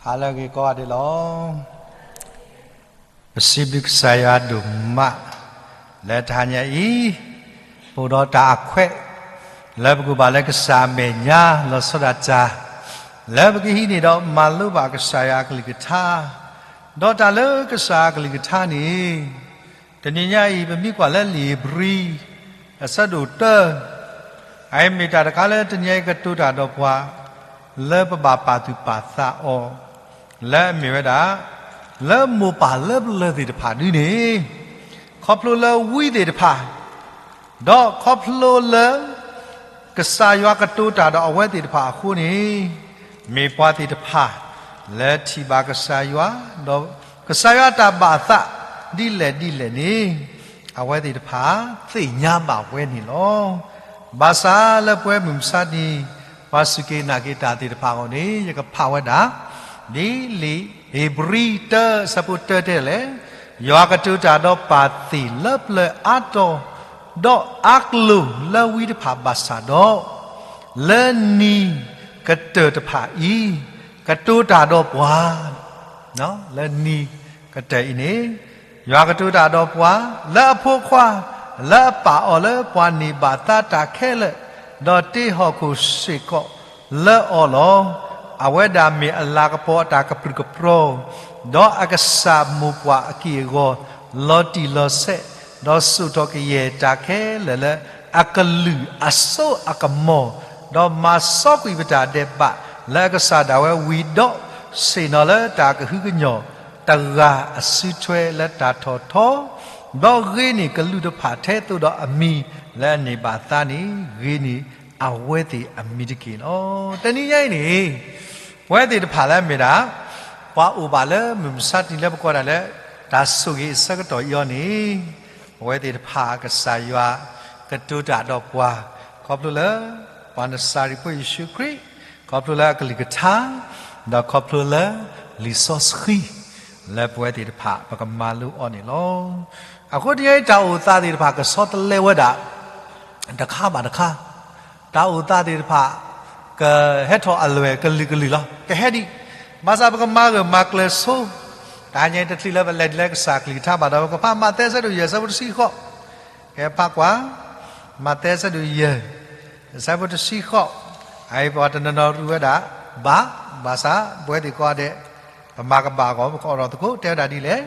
ဟါလၢအဂ့ၤကိးဂၤဒဲးလီၤ. ပစံးဘျုးကစၢ်ယွၤဒိၣ်မး လၢတဟါညါအံၤ ပအိၣ်ဒီးတၢ်အခွဲး လၢပကဘၣ်လၢကစၢ်အမဲာ်ညါ လီၤဆီဒၣ်တၢ် လၢပကဟံးန့ၢ်ဒီးမၤလိဘၣ်ကစၢ်ယွၤအကလုၢ်ကထါ, ဒီးတၢ်လၢကစၢ်အကလုၢ်ကထါန့ၣ် တနံၤညါအံၤ ပမ့ၢ်ကွၢ်လၢလံာ်ဧ့ၤဘြံၤ အဆၢဒိၣ်တၢ အအံၤမ့ၢ်တၢ်တခါလၢတနံၤအံၤကတိၤတၢ်ဒီးပှၤ လၢပဘၣ်ပာ်သူၣ်ပာ်သးအီၤ လၢအမ့ၢ်ဝဲဒၣ် လၢမိၢ်ပၢ်လၢပျၢၤသ့ၣ်တဖၣ်ဒ်န့ၣ် ခီဖျိလၢဝံသ့ၣ်တဖၣ် ဒီးခီဖျိလၢ ကစၢ်ယွၤကတိၤတၢ်ဒီးအဝဲသ့ၣ်တဖၣ်အဃိန့ၣ် မ့ၢ်ပှၤသ့ၣ်တဖၣ် လၢထံၣ်ဘၣ်ကစၢ်ယွၤ ဒီးကစၢ်ယွၤအတၢ်ဘၣ်သး ဒ်လဲၣ်ဒ်လဲၣ်န့ၣ် အဝဲသ့ၣ်တဖၣ် သ့ၣ်ညါဘၣ်ဝဲန့ၣ်လီၤ. ဘၣ်ဆၣ်လၢပဝဲမုၢ်မဆါတနံၤ ပှၤစူၢ်က့ၤနာ်က့ၤတၢ်သ့ၣ်တဖၣ်အဂီၢ်န့ၣ် ယကဖးဝဲဒၣ် ဒ်လံာ်ဧ့ၤဘြံၤတၢ အဆၢဖိတၢတဲလဲၣ်, ယွၤကတိၤတၢ်ဒီးပၢ်သ့ၣ်လၢပျၢၤအါတီၤ, ဒီးအါကလုာ်လၢဝံတဖၣ်ဘၣ်ဆၣ်ဒီး, လၢနံၤကတၢၢ်တဖၣ်အံၤ ကတိၤတၢ်ဒီးပှၤ လၢနံၤကတၢၢ်အံၤန့ၣ် ယွၤကတိၤတၢ်ဒီးပှၤ လၢအဖိခွါ လၢအပာ်အီၤလၢပှၤန့ၢ်ဘၣ်သါတၢ်ခဲလၢာ်, ဒီးတ့ဟီၣ်ခိၣ်စ့ၢ်ကီးလၢအီၤလီၤ. အဝဲဒၣ်မ့ၢ်အလၤကပီၤအတၢ်ကပြုၢ်ကပြီၤ, ဒီးအကစၢ်မိၢ်ပှၢ်အက့ၢ်အဂီၤ လီၤတံၢ်လီၤဆဲး, ဒီးစိာ်ထီၣ်ကယဲၢ်တၢ်ခဲလၢာ်လၢအကလုၢ်အစိအကမီၤ, ဒီးမၤစီကွံာ်ပတၢ်ဒဲးဘးလၢအကစၢ်ဒၣ်ဝဲဝံၤဒီး, ဆ့ၣ်နီၤလၢတၢ်ကဟုကညီၢ်တဂၤအစုထွဲလၢတၢ်ထီၣ်ထီ, ဒီးဂ့ၤန့ၢ်ကလူးတဖၣ်ထဲသိးဒီးအမံၤလၢအန့ၢ်ဘၣ်သါန့ၣ် ဂ့ၤန့ၢ်အဝဲသ့ၣ်အမံၤတက့ၢ်လီၤ. တနံၤညါအံၤန့ၣ် ပဝဲသ့ၣ်တဖၣ်လၢအမ့ၢ်ဒၣ် ပှၤအိၣ်ဘၣ်လၢမုၢ်မဆါတနံၤလၢပကိးဒၣ်လၢ တၢ်ဆိၣ်ဂ့ၤအဆၢကတီၢ်အံၤအီၤန့ၣ် ပဝဲသ့ၣ်တဖၣ်ကစၢ်ယွၤကတိၤတၢ်ဒီးပှၤ ခီဖျိလၢ ပှၤနစၤရ့းဖိယ့ၣ်ၡူးခရံာ်, ခီဖျိလၢအကလုၢ်ကထါ, ဒီးခီဖျိလၢလံာ်စီဆှံ လၢပဝဲသ့ၣ်တဖၣ်ပကမၤလိအီၤန့ၣ်လီၤ. အဃိတနံၤအံၤတၢ်အိၣ်သးသ့ၣ်တဖၣ်ကဆီတလဲဝဲဒၣ် တခါဘၣ်တခါ, တၢ်အိၣ်သးသ့ၣ်တဖၣ် ကဟဲထီၣ်အလွဲၢ်ကလုာ်ကလုာ်လီၤ. ကဟဲဒံး, ဘၣ်ဆၣ်ပကမၤဂၢၢ်မၤကျၢၤဆိ, တဟါညါအံၤတချုးလၢပလဲၤဒ်လၢကစၢ်ကလုၢ်ကထါဘၣ်ဒီး ပကဖးမးသဲအဆၢဒိၣ်ယဲၢ် အဆၢဖိတဆံဃိး, ကဖးကွၢ် မးသဲအဆၢဒိၣ်ယဲၢ် အဆၢဖိတဆံဃိး, အအံၤပှၤတနီၤနီၤရူးဝဲဒၣ် ဘၣ်, ဘၣ်ဆၣ်ပဝဲသ့ၣ်ကိးဂၤဒဲး ပမၤကဘၣ်အဂီၢ် ပကအီၣ်ဒီးသကိး တဲဝဲဒၣ်ဒ်လဲၣ်,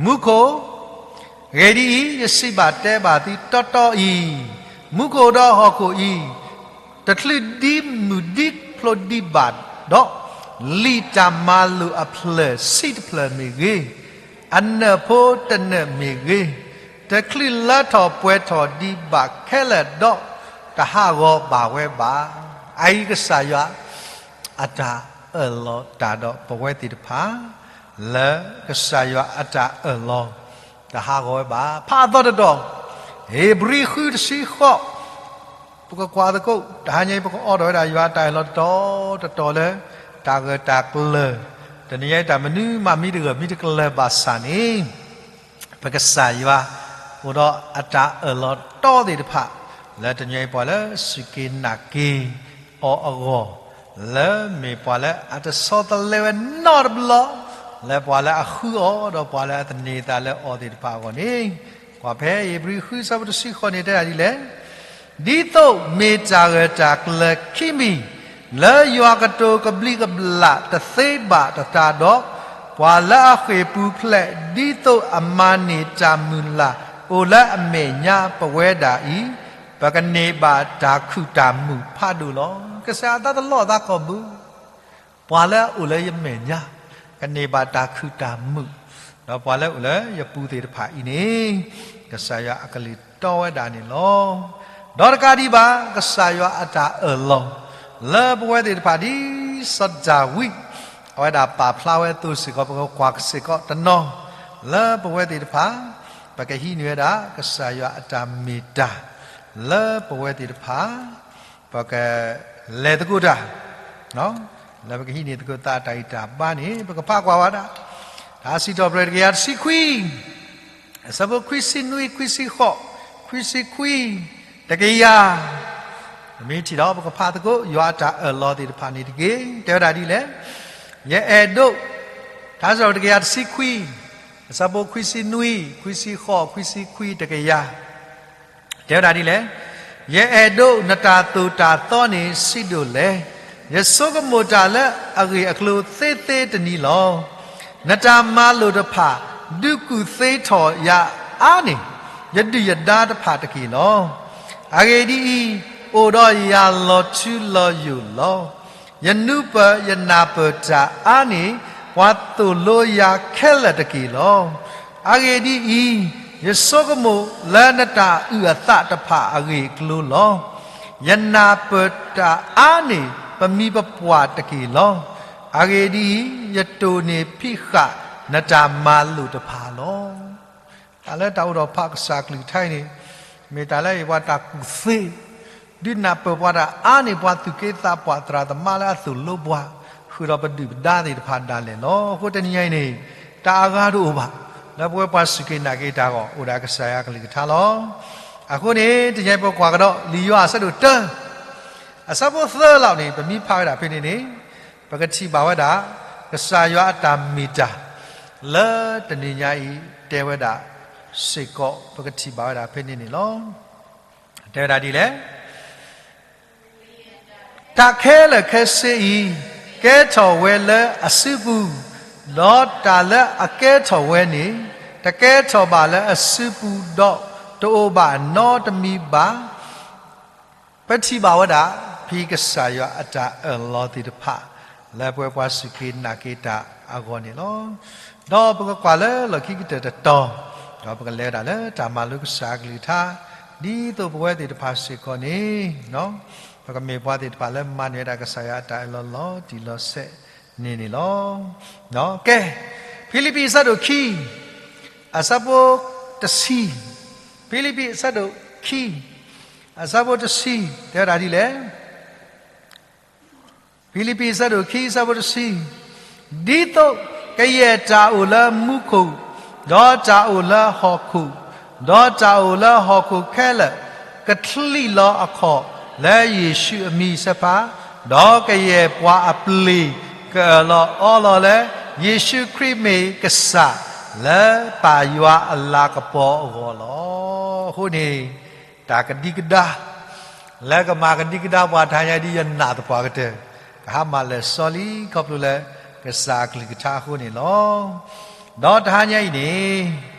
မူခိၣ် ဂ့ၤဒ်အံၤ, ယစံးဘၣ်တဲဘၣ်သုတီတီအံၤ, မူခိၣ်ဒီးဟီၣ်ခိၣ်အံၤ တချုးဒံမုၢ်ဒံဖျိဒံးဘၣ်ဒီး, လံာ်တၢ်မၤလိာ်အဖျၢၣ်ဆံတဖျၢၣ်မ့ၢ်ဂ့ၤ, အနၢၣ်ဖိတနၢၣ်မ့ၢ်ဂ့ၤ, တချုးလၢထီၣ်ပှဲၤထီၣ်ဒံးဘၣ်ခဲလၢာ်ဒီး, တဟးဂီၤဘၣ်ဝဲဘၣ်. အအံၤကစၢ်ယွၤ အတၢ်အၢၣ်လီၤတၢ်ဒီးပဝဲသ့ၣ်တဖၣ် လၢကစၢ်ယွၤအတၢ်အၢၣ်လီၤ တဟးဂီၤဝဲဘၣ်. ဖးအသီတတီၤ, ဧ့ၤဘြံၤဃုတဆံဃိး, ပကကွၢ်သကိး တဟါညါအံၤ ပကအီၣ်ဒီးဝဲဒၣ်ယွၤအတၢ်အၢၣ်လီၤတတီၤတတီၤလၢ တၢ်ဂၢၢ်တၢ်ကျၢၤ, တနံၤညါအံၤတၢ်မနုၤမးမံတဂၢၢ်မံတကျၢၤဘၣ်ဆၣ်န့ၣ် ပကစၢ်ယွၤ အိၣ်ဒီးအတၢ်အၢၣ်လီၤတီသ့ၣ်တဖၣ် လၢတနံၤအံၤပှၤလၢစူၢ်က့ၤနာ်က့ၤအီၤအဂီၢ်, လၢမ့ၢ်ပှၤလၢအတဆီတလဲဝဲနီတဘျီ, လၢပှၤလၢအဃုအီၤဒီးပှၤလၢအသန့ၤအသးလၢအီၤသ့ၣ်တဖၣ်အဂီၢ်န့ၣ်, ကွၢ်ဖဲဧ့ၤဘြံၤဃုဆၢဖိတဆံဃိးန့ၣ်တဲဒၣ်ဒ်လဲၣ်, ဒ်သိးမ့ၢ်တၢ်ဂၢၢ်တၢ်ကျၢၤခံမံၤ လၢယွၤကတိၤကဘျံးကဘျၣ်တသ့ဘၣ်တသးဒီး, ပှၤလၢအဃ့ၢ်ပူၤဖျဲး ဒ်သိးအမၤန့ၢ်တၢ်မုၢ်လၢ်အိၣ်လၢအမဲာ်ညါပဝဲဒၣ်အံၤ, ပကန့ၢ်ဘၣ်တၢ်ခုၣ်တၢ်မုာ်ဖးဒိၣ်လီၤ. ကစၢ်အသးတလီၤအသးကီၢ်ဘု ပှၤလၢအအိၣ်လၢယမဲာ်ညါ ကန့ၢ်ဘၣ်တၢ်ခုၣ်တၢ်မုာ်, ဒီးပှၤလၢအအိၣ်လၢယပူၤသ့ၣ်တဖၣ်အံၤန့ၣ်, ကစၢ်ယွၤအကလုၢ်တီဝဲဒၣ်န့ၣ်လီၤ. ဒီးတကးဒံးဘၣ် ကစၢ်ယွၤအတၢ်အၢၣ်လီၤ လၢပဝဲသ့ၣ်တဖၣ်ဒ်စီၤဒၤဝံး အဝဲဒၣ်ပာ်ဖျါဝဲအသိးစ့ၢ်ကီး ပကကွၢ်စ့ၢ်ကီးတနီၤ လၢပဝဲသ့ၣ်တဖၣ် ပကဟံးန့ၢ်ဝဲဒၣ် ကစၢ်ယွၤအတၢ်မ့ၢ်တၢ် လၢပဝဲသ့ၣ်တဖၣ် ပကလဲၤသကိးတၢ်, လၢပကဟံးန့ၢ်သကိးသးတၢ်ဂံၢ်တၢ်ဘါန့ၣ် ပကဖးကွၢ်ဝဲဒၣ် တၢ်စံးထီၣ်ပတြၢၤတကယၤတဆံခွံ, အဆၢဖိခွံဆံနွံ, ခွံဆံဃိး, ခွံဆံခွံ, တကယၤ, မ့ၢ်ထံၣ်ဒီး ပကဖးသကိး ယွၤအတၢ်အၢၣ်လီၤသ့ၣ်တဖၣ်န့ၣ်တက့ၢ်. တဲဝဲဒၣ်ဒ်လဲၣ်, ယအဲၣ်ဒိး, ထါစံးထီၣ်ပတြၢၤ တကယၤတဆံခွံ, အဆၢဖိခွံဆံနွံ, ခွံဆံဃိး, ခွံဆံခွံ, တကယၤ, တဲဝဲဒၣ်ဒ်လဲၣ်, ယအဲၣ်ဒိးနတၢ်သိၣ်တၢ်သီန့ၣ် ဆံးဒိၣ်လဲၣ်. ယဆိကမိၣ်တၢ်လၢအဂ့ၢ်အကျိၤသ့သ့တနံၤလီၤ. နတၢ်မၤလိာ်တဖၣ် ဒုးကူၣ်သ့ထီၣ်ယၤအါန့ၢ် ယဒုၣ်ယဒါတဖၣ်တက့ၢ်လီၤ. အဂ့ၢ်ဒ်အံၤ, အိၣ်ဒီးယၤလီၤထူလီၤယိာ်လီၤ. ယနူၤပၢၢ်ယနၢ်ပၢၢ်တၢ်အါန့ၢ် ပှၤသိၣ်လိယၤခဲလၢာ်တက့ၢ်လီၤ. အဂ့ၢ်ဒ်အံၤ, ယဆိကမိၣ်လၢနတၢ်အုၣ်အသးတဖၣ်အဂ့ၢ်အကျိၤလီၤ. ယနၢ်ပၢၢ်တၢ်အါန့ၢ် ပမံၤပပှၢ်တက့ၢ်လီၤ. အဂ့ၢ်ဒ်အံၤ, ယတိၢ်န့ၢ်ဖံးဃာ်နတၢ်မၤလိာ်တဖၣ်လီၤ. တၢ်လၢတၢ်အိၣ်ဒီးဖးကစၢ်အကလုၢ်ကထါအံၤန့ၣ်, မ့ၢ်တၢ်လၢအံၤပှၤတၢ်ကူၣ်သ့, ဒုးနၢ်ပၢၢ်ပှၤတၢ်အါန့ၢ် ပှၤသူၣ်က့သးပှၢ်သရၣ်သမါလၢအသိၣ်လိပှၤ, ဃုာ်ဒီးပဒုၣ်ပဒါသ့ၣ်တဖၣ်ဒၣ်လဲာ်လီၤ. အဃိတနံၤညါအံၤန့ၣ်, တၢ်အဂၤတအိၣ်ဘၣ်, လၢပဝဲပှၤစူၢ်က့ၤနာ်က့ၤတၢ်အဂီၢ် အိၣ်ဒီးကစၢ်ယွၤအကလုၢ်ကထါလီၤ. အဃိန့ၣ် တနံၤညါအံၤပကွၢ်ကဒီး လံာ်ယိၤဟၣ်အဆၢဒိၣ်တၢ အဆၢဖိသၢလီၤန့ၣ် ပမ့ၢ်ဖးဝဲဒၣ်ဖဲန့ၣ်န့ၣ်, ပကထံၣ်ဘၣ်ဝဲဒၣ် ကစၢ်ယွၤအတၢ်မ့ၢ်တၢ် လၢတနံၤညါအံၤ တဲဝဲဒၣ်စ့ၢ်ကီး ပကထံၣ်ဘၣ်ဝဲဒၣ်ဖဲန့ၣ်န့ၣ်လီၤ. တဲဝဲဒၣ်ဒ်လဲၣ်, တၢ်ခဲလၢာ်ခဲဆ့အံၤ ကဲထီၣ်ဝဲလၢအစုပူၤ, ဒီးတၢ်လၢအကဲထီၣ်ဝဲန့ၣ် တကဲထီၣ်ဘၣ်လၢအစုပူၤဒီး တအိၣ်ဘၣ်နီတမံၤဘၣ်. ပထံၣ်ဘၣ်ဝဲဒၣ် ဖဲကစၢ်ယွၤအတၢ်အၢၣ်လီၤသ့ၣ်တဖၣ် လၢပဝဲပှၤစူၢ်က့ၤနာ်က့ၤတၢ်အဂီၢ်န့ၣ်လီၤ. ဒီးပကကွၢ်လၢလီၢ်ခံကတၢၢ်တတီၤ, ဒီးပကလဲၤဝဲဒၣ်လၢတၢ်မၤလိကစၢ်အကလုၢ်ကထါ, ဒ်သိးပဝဲသ့ၣ်တဖၣ်စ့ၢ်ကီးန့ၣ် ပကမ့ၢ်ပှၤသ့ၣ်တဖၣ်လၢမၤန့ၢ်ဝဲဒၣ်ကစၢ်ယွၤအတၢ်အၢၣ်လီၤလီၤတံၢ်လီၤဆဲးန့ၣ်န့ၣ်လီၤ. ကဲ, ဖံလံးပံးအဆၢဒိၣ်ခံ, အဆၢဖိတဆံ, ဖံလံးပံးအဆၢဒိၣ်ခံ, အဆၢဖိတဆံ, တဲဝဲဒၣ်ဒ်လဲၣ်. ဖံလံးပံးအဆၢဒိၣ်ခံ အဆၢဖိတဆံ, ဒ်သိးကယဲၢ်တၢ်အိၣ်လၢမူခိၣ်, ဒီးတၢ်အိၣ်လၢဟီၣ်ခိၣ်, ဒီးတၢ်အိၣ်လၢဟီၣ်ခိၣ်ခဲလၢာ်, ကချံးလီၤအခီၣ်လၢယ့ၣ်ၡူးအမံၤသ့ၣ်တဖၣ်, ဒီးကယဲၢ်ပှၤအပျ့ၤ ကအၢၣ်လီၤအီလီၤလၢ ယ့ၣ်ၡူးခရံာ်မ့ၢ်ကစၢ် လၢပၢ်ယွၤအလၤကပီၤအဂီၢ်လီၤ. အဃိန့ၣ် တၢ်ကဒံကဒါ လၢကမၤကဒံကဒါပှၤတဟါညါဒ်ယနာ်သပှၢ်ကတၢၢ်, ကဟါမၢ်လၢာ်စီလံ ခီဖျိလၢကစၢ်အကလုၢ်ကထါအဃိန့ၣ်လီၤ. ဒီးတဟါညါအံၤန့ၣ်,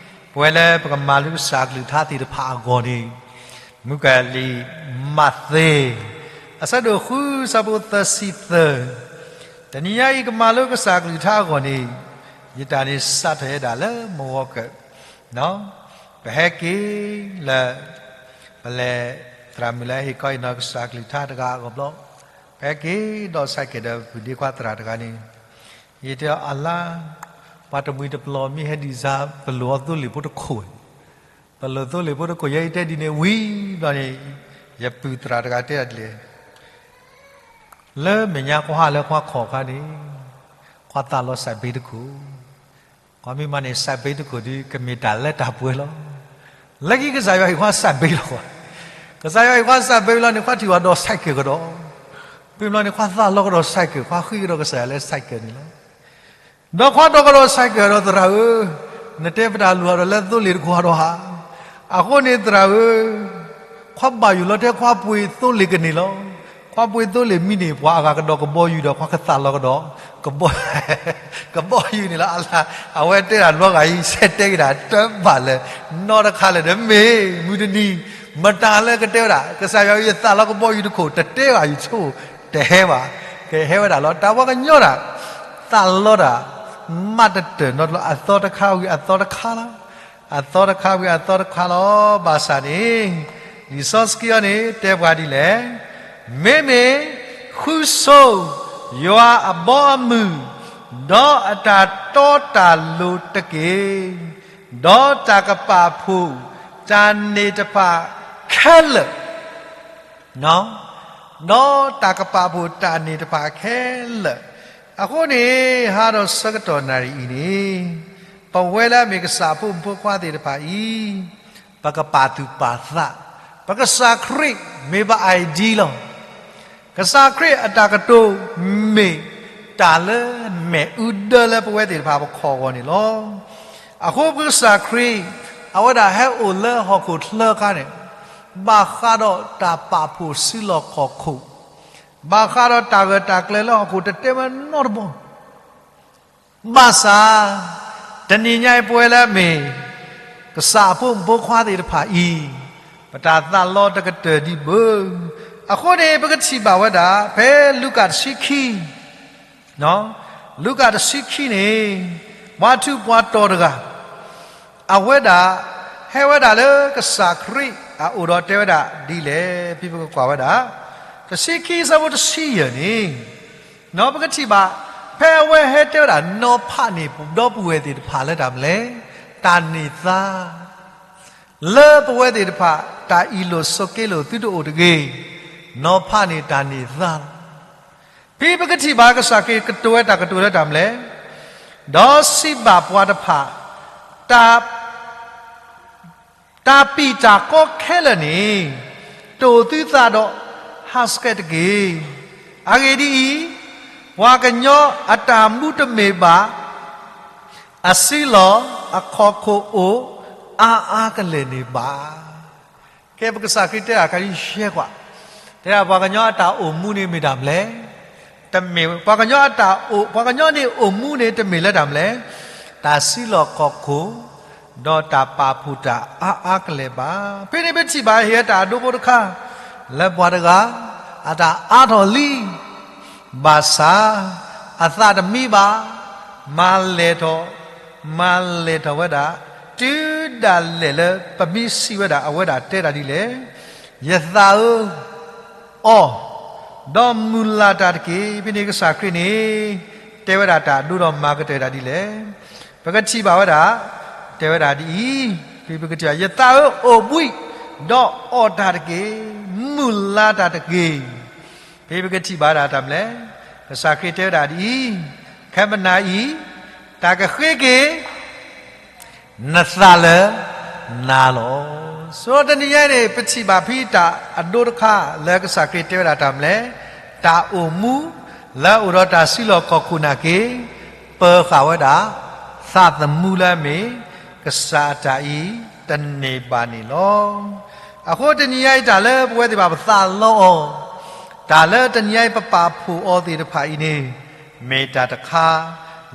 ပဝဲလၢပကမၤလိကစၢ်အကလုၢ်ကထါသ့ၣ်တဖၣ်အဂီၢ်န့ၣ်, မုၢ်ကလံၤမးသဲ အဆၢဒိၣ်ဃု အဆၢဖိသၢဆံသၢ, တနံၤညါအံၤကမၤလိကစၢ်အကလုၢ်ကထါအဂီၢ်န့ၣ်, ယတၢ်န့ၣ်စးထီၣ်ဝဲဒၣ်လၢမဂီၤကၢၢ် ပဟဲက့ၤလၢ ပလဲၤ သရၣ်မုၣ်လၢဟ့ၣ်ခီအံၤနီၤကစၢ်ကလုၢ်ကထါတဂၤအဂီၢ်ဘျီ, ပဟဲက့ၤဒီးဆဲးကဲးဒီးပုၢ်ဒ့ခွါသရၣ်တဂၤန့ၣ်, ယတဲအီၤအလါ, ပှၤတမှံၤတပျီၤမ့ၢ်ဟဲဒံးစါ ပလိၣ်အီၤသိလ့ၣ်ဖိတခိၣ်, ပလိၣ်သိလ့ၣ်ဖိတခိၣ် ယဲအံၤတဲဒ်န့ၣ်ဝံၤဘျီန့ၣ်, ယပုၢ်သရၣ်တဂၤတဲဒ်လဲၣ် လၢမဲာ်ညါကွၢ်ဟါလၢကွၢ်ခီၣ်ခါန့ၣ်, ကွၢ်သးလီၤစဲးဘ့တခိၣ်, ကွၢ်မ့ၢ်မးန့ၣ် စဲးဘ့တခိၣ်ဒုး ကမ့ၢ်တၢ်လၢတၢ်ပှဲၤလီၤ. လၢခံကစၢ်ယွၤဟ့ၣ်ကွၢ်စဲးဘ့လီၤ. ကစၢ်ယွၤဟ့ၣ်ကွၢ်စဲးဘ့လီၤန့ၣ် ကွၢ်ထံၣ်ဝဲဒီးစဲးကဲးကဒီး, ဖဲဘျီန့ၣ် ကွၢ်သးလီကဒီးစဲးကဲး, ကွၢ်ဃ့ကဒီးကစၢ်ယွၤလၢစဲးကဲးန့ၣ်လီၤ. ဒီးကွၢ်ဒီးကဒီးစဲးကဲးဒီးသရၣ်ဧၢ, နတဲပတၢ်လိၣ်ဒီးလၢသိလ့ၣ်တခိၣ်ဒီးဧါ. အဃိန့ၣ်သရၣ်ဧၢ, ကွၢ်ဘၣ်ယိၣ်လီၤတဲကွၢ်ပှ့ၤသိလ့ၣ်ကန့ၢ်လီၤ. ကွၢ်ပှ့ၤသိလ့ၣ်မံန့ၣ် ပှၤအဂၤကဒီးကဘီယူၤဒီး ကွၢ်ကသးလီကဒီး, ကဘီယူၤန့ၣ်လီၤ. အဝဲတဲဒၣ်လီၤဂာ်အံၤ ဆဲးတဲက့ၤဒၣ်တဘၣ်လၢၤ, နီတခါလၢၤဒီးမ့ၢ်မုၢ်တနံၤ, မတၤလၢကတဲဝဲဒၣ် ကစၢ်ယွၤယသးလီကဘီယူၤတခိၣ် တတဲဘၣ်ယဆိၣ်, တဟဲဘၣ်, ကဟဲဝဲဒၣ်လီၤ. တၢ်ပှၤကညီဒၣ် သးလီတၢ် မးတတၢၢ်နီတဘျီ အသီတခါဝံၤအသီတခါလီၤ. အသီတခါဝံၤအသီတခါလီၤ. ဘၣ်ဆၣ်န့ၣ် လံာ်စီဆှံအံၤန့ၣ် တဲပှၤဒ်လဲၣ်, မ့မ့ၢ်ဃုဆိ ယွၤအဘီအမုၢ်, ဒီးအတၢ်တီတၢ်လိၤတက့ၢ်, ဒီးတၢ်ကပာ်ဖှိၣ်တၢ်န့ၣ်တဖၣ်ခဲလၢာ် ဒီးတၢ်ကပာ်ဖှိၣ်တၢ်န့ၣ်တဖၣ်ခဲလၢာ်. အဃိန့ၣ် ဟါဒီးဆၢကတီၢ်နၣ်ရံၣ်အံၤန့ၣ်, ပဝဲလၢအမ့ၢ်ကစၢ်အဖိမုၣ်ဖိခွါသ့ၣ်တဖၣ်အံၤ, ပကပာ်သူၣ်ပာ်သး, ပကစၢ်ခရံာ်မ့ၢ်ပ ID လီၤ. ကစၢ်ခရံာ်အတၢ်ကတိၤမ့ၢ် တၢ်လၢမဲာ်အူဒၢလၢပဝဲသ့ၣ်တဖၣ်ပခီၣ်အဂီၢ်န့ၣ်လီၤ. အဃိပကစၢ်ခရံာ် အဝဲဒၣ်ဟဲအိၣ်လၢဟီၣ်ခိၣ်ချၢအခါန့ၣ်, ဘၣ်ဃးဒီးတၢ်ပာ်ဖှိၣ်စုလီၢ်ခီၣ်ခိၣ်, ဘၣ်ဃးဒီးတၢ်ဂၢၢ်တၢ်ကျၢၤလၢဟီၣ်ခိၣ်တတဲဝဲနီတဘီ ဘၣ်ဆၣ် တနံၤညါအံၤပဝဲလၢအမ့ၢ် ကစၢ်အဖိမုၣ်ဖိခွါသ့ၣ်တဖၣ်အံၤ, ပတၢ်သးလီတကတၢၢ်ဒံးဘၣ်. အဃိန့ၣ် ပကထံၣ်ဘၣ်ဝဲဒၣ် ဖဲလူၤကၣ်တဆံခံ, လူၤကၣ်တဆံခံန့ၣ် ပှၤထူးပှၤတီၤတဂၤ အဝဲဒၣ် ဟဲဝဲဒၣ်လၢကစၢ်ခရံာ်အအိၣ်ဒီးတဲဝဲဒၣ်ဒ်လဲၣ်. ဖဲပကကွၢ်ဝဲဒၣ် တဆံခံအဆၢဖိတဆံယဲၢ်န့ၣ်, ပကထံၣ်ဘၣ် ဖဲအဝဲဟဲတဲဝဲဒၣ် နီၤဖးန့ၢ်ဒီပုၢ်ဝဲၢ်သ့ၣ်တဖၣ်လၢတၢ်မနုၤလဲၣ်, တၢ်န့ၢ်သါ လၢပဝဲသ့ၣ်တဖၣ် တၢ်အ့ၣ်လိာ်ဆိးက့လိာ်သုတအိၣ်တဂ့ၤ, နီၤဖးန့ၢ်တၢ်န့ၢ်သါလီၤ. ဖဲပကထံၣ်ဘၣ်ကစၢ်ခရံာ်ကတိၤဝဲတၢ်ကတိၤလၢတၢ်မနုၤလဲၣ်, ဒီးစံးဘၣ်ပှၤတဖၣ်, တၢ် တၢ်ပံာ်တၢ်ကီခဲလၢာ်န့ၣ် တအိၣ်သုသးဒီးဟးဆှဲးတက့ၢ်. အဂ့ၢ်ဒ်အံၤ, ပှၤကညီအတၢ်မူတမ့ၢ်ဘၣ် အစုလီၢ်အခီၣ်ခိၣ်အိၣ်အါအါကလဲာ်န့ၣ်ဘၣ်. ကဲ ပကစၢ်ခရံာ်တဲတၢ်ခါဆှဲကွၢ်, တဲဒၣ်ပှၤကညီအတၢ်အိၣ်မူန့ၣ်မ့ၢ်တၢ်မနုၤလဲၣ်, တမ့ၢ် ပှၤကညီအတၢ်အိၣ် ပှၤကညီန့ၣ်အိၣ်မူန့ၣ်တမ့ၢ်လၢတၢ်မနုၤလဲၣ်, တၢ်စုလီၢ်ခီၣ်ခိၣ် ဒီးတၢ်ပာ်ဖှိၣ်တၢ်အါအါကလဲာ်ဘၣ်. ဖဲန့ၣ်ပထံၣ်ဘၣ်ဟ့ၣ်ဝဲတၢ်အဒိဖိတခါ လၢပှၤတဂၤ အတၢ်အါထီၣ်လံ, ဘၣ်ဆၣ် အသးတမံဘၣ်, မၤလဲၢ်ထီၣ် မၤလဲၢ်ထီၣ်ဝဲဒၣ် တုၤဒၣ်လဲာ်လၢပမ့ၢ်စံးဝဲဒၣ် အဝဲဒၣ်တဲတၢ်ဒ်လဲၣ်, ယသးဧၢ, အီၣ်, ဒီးမုၢ်လၢ်တၢ်တက့ၢ်. ဖဲန့ၣ်ကစၢ်ခရံာ်န့ၣ် တဲဝဲဒၣ်တၢ်ဒိဒီးမၤကတၢၢ်တၢ်ဒ်လဲၣ်. ပကထံၣ်ဘၣ်ဝဲဒၣ် တဲဝဲဒၣ်ဒ်အံၤ, ဖဲပကထံၣ်ဘၣ် ယသးဧၢ, အိၣ်ဘှံး, ဒီးအီၣ်တၢ်တက့ၢ်. မုၢ်လၢ်တၢ်တက့ၢ်. ဖဲပကထံၣ်ဘၣ်ဒၣ်တၢ်မနုၤလဲၣ်, ကစၢ်ခရံာ်တဲဝဲဒၣ်ဒ်အံၤ, ခဲမုၢ်နၤအံၤ တၢ်ကဃ့က့ၤ နသးလၢနၤလီၤ. ဆိတနံၤညါအံၤန့ၣ် ပထံၣ်ဘၣ်ဖဲတၢ်အဒိတခါလၢကစၢ်ခရံာ်တဲဝဲဒၣ်တၢ်မနုၤလဲၣ်, တၢ်အိၣ်မူလၢအအိၣ်ဒီးတၢ်စုလီၢ်ခီၣ်ခိၣ်နာ်က့ ပၢၤဃာ်ဝဲဒၣ် သးသမူလၢအမ့ၢ် ကစၢ်အတၢ်အံၤတန့ၢ်ဘၣ်န့ၣ်လီၤ. အဃိတနံၤညါအံၤ တၢ်လၢပဝဲသ့ၣ်တဖၣ်ပသးလီအီၤ, တၢ်လၢတနံၤညါအံၤပပာ်ဖှိၣ်အီၤသ့ၣ်တဖၣ်အံၤန့ၣ် မ့ၢ်တၢ်တခါ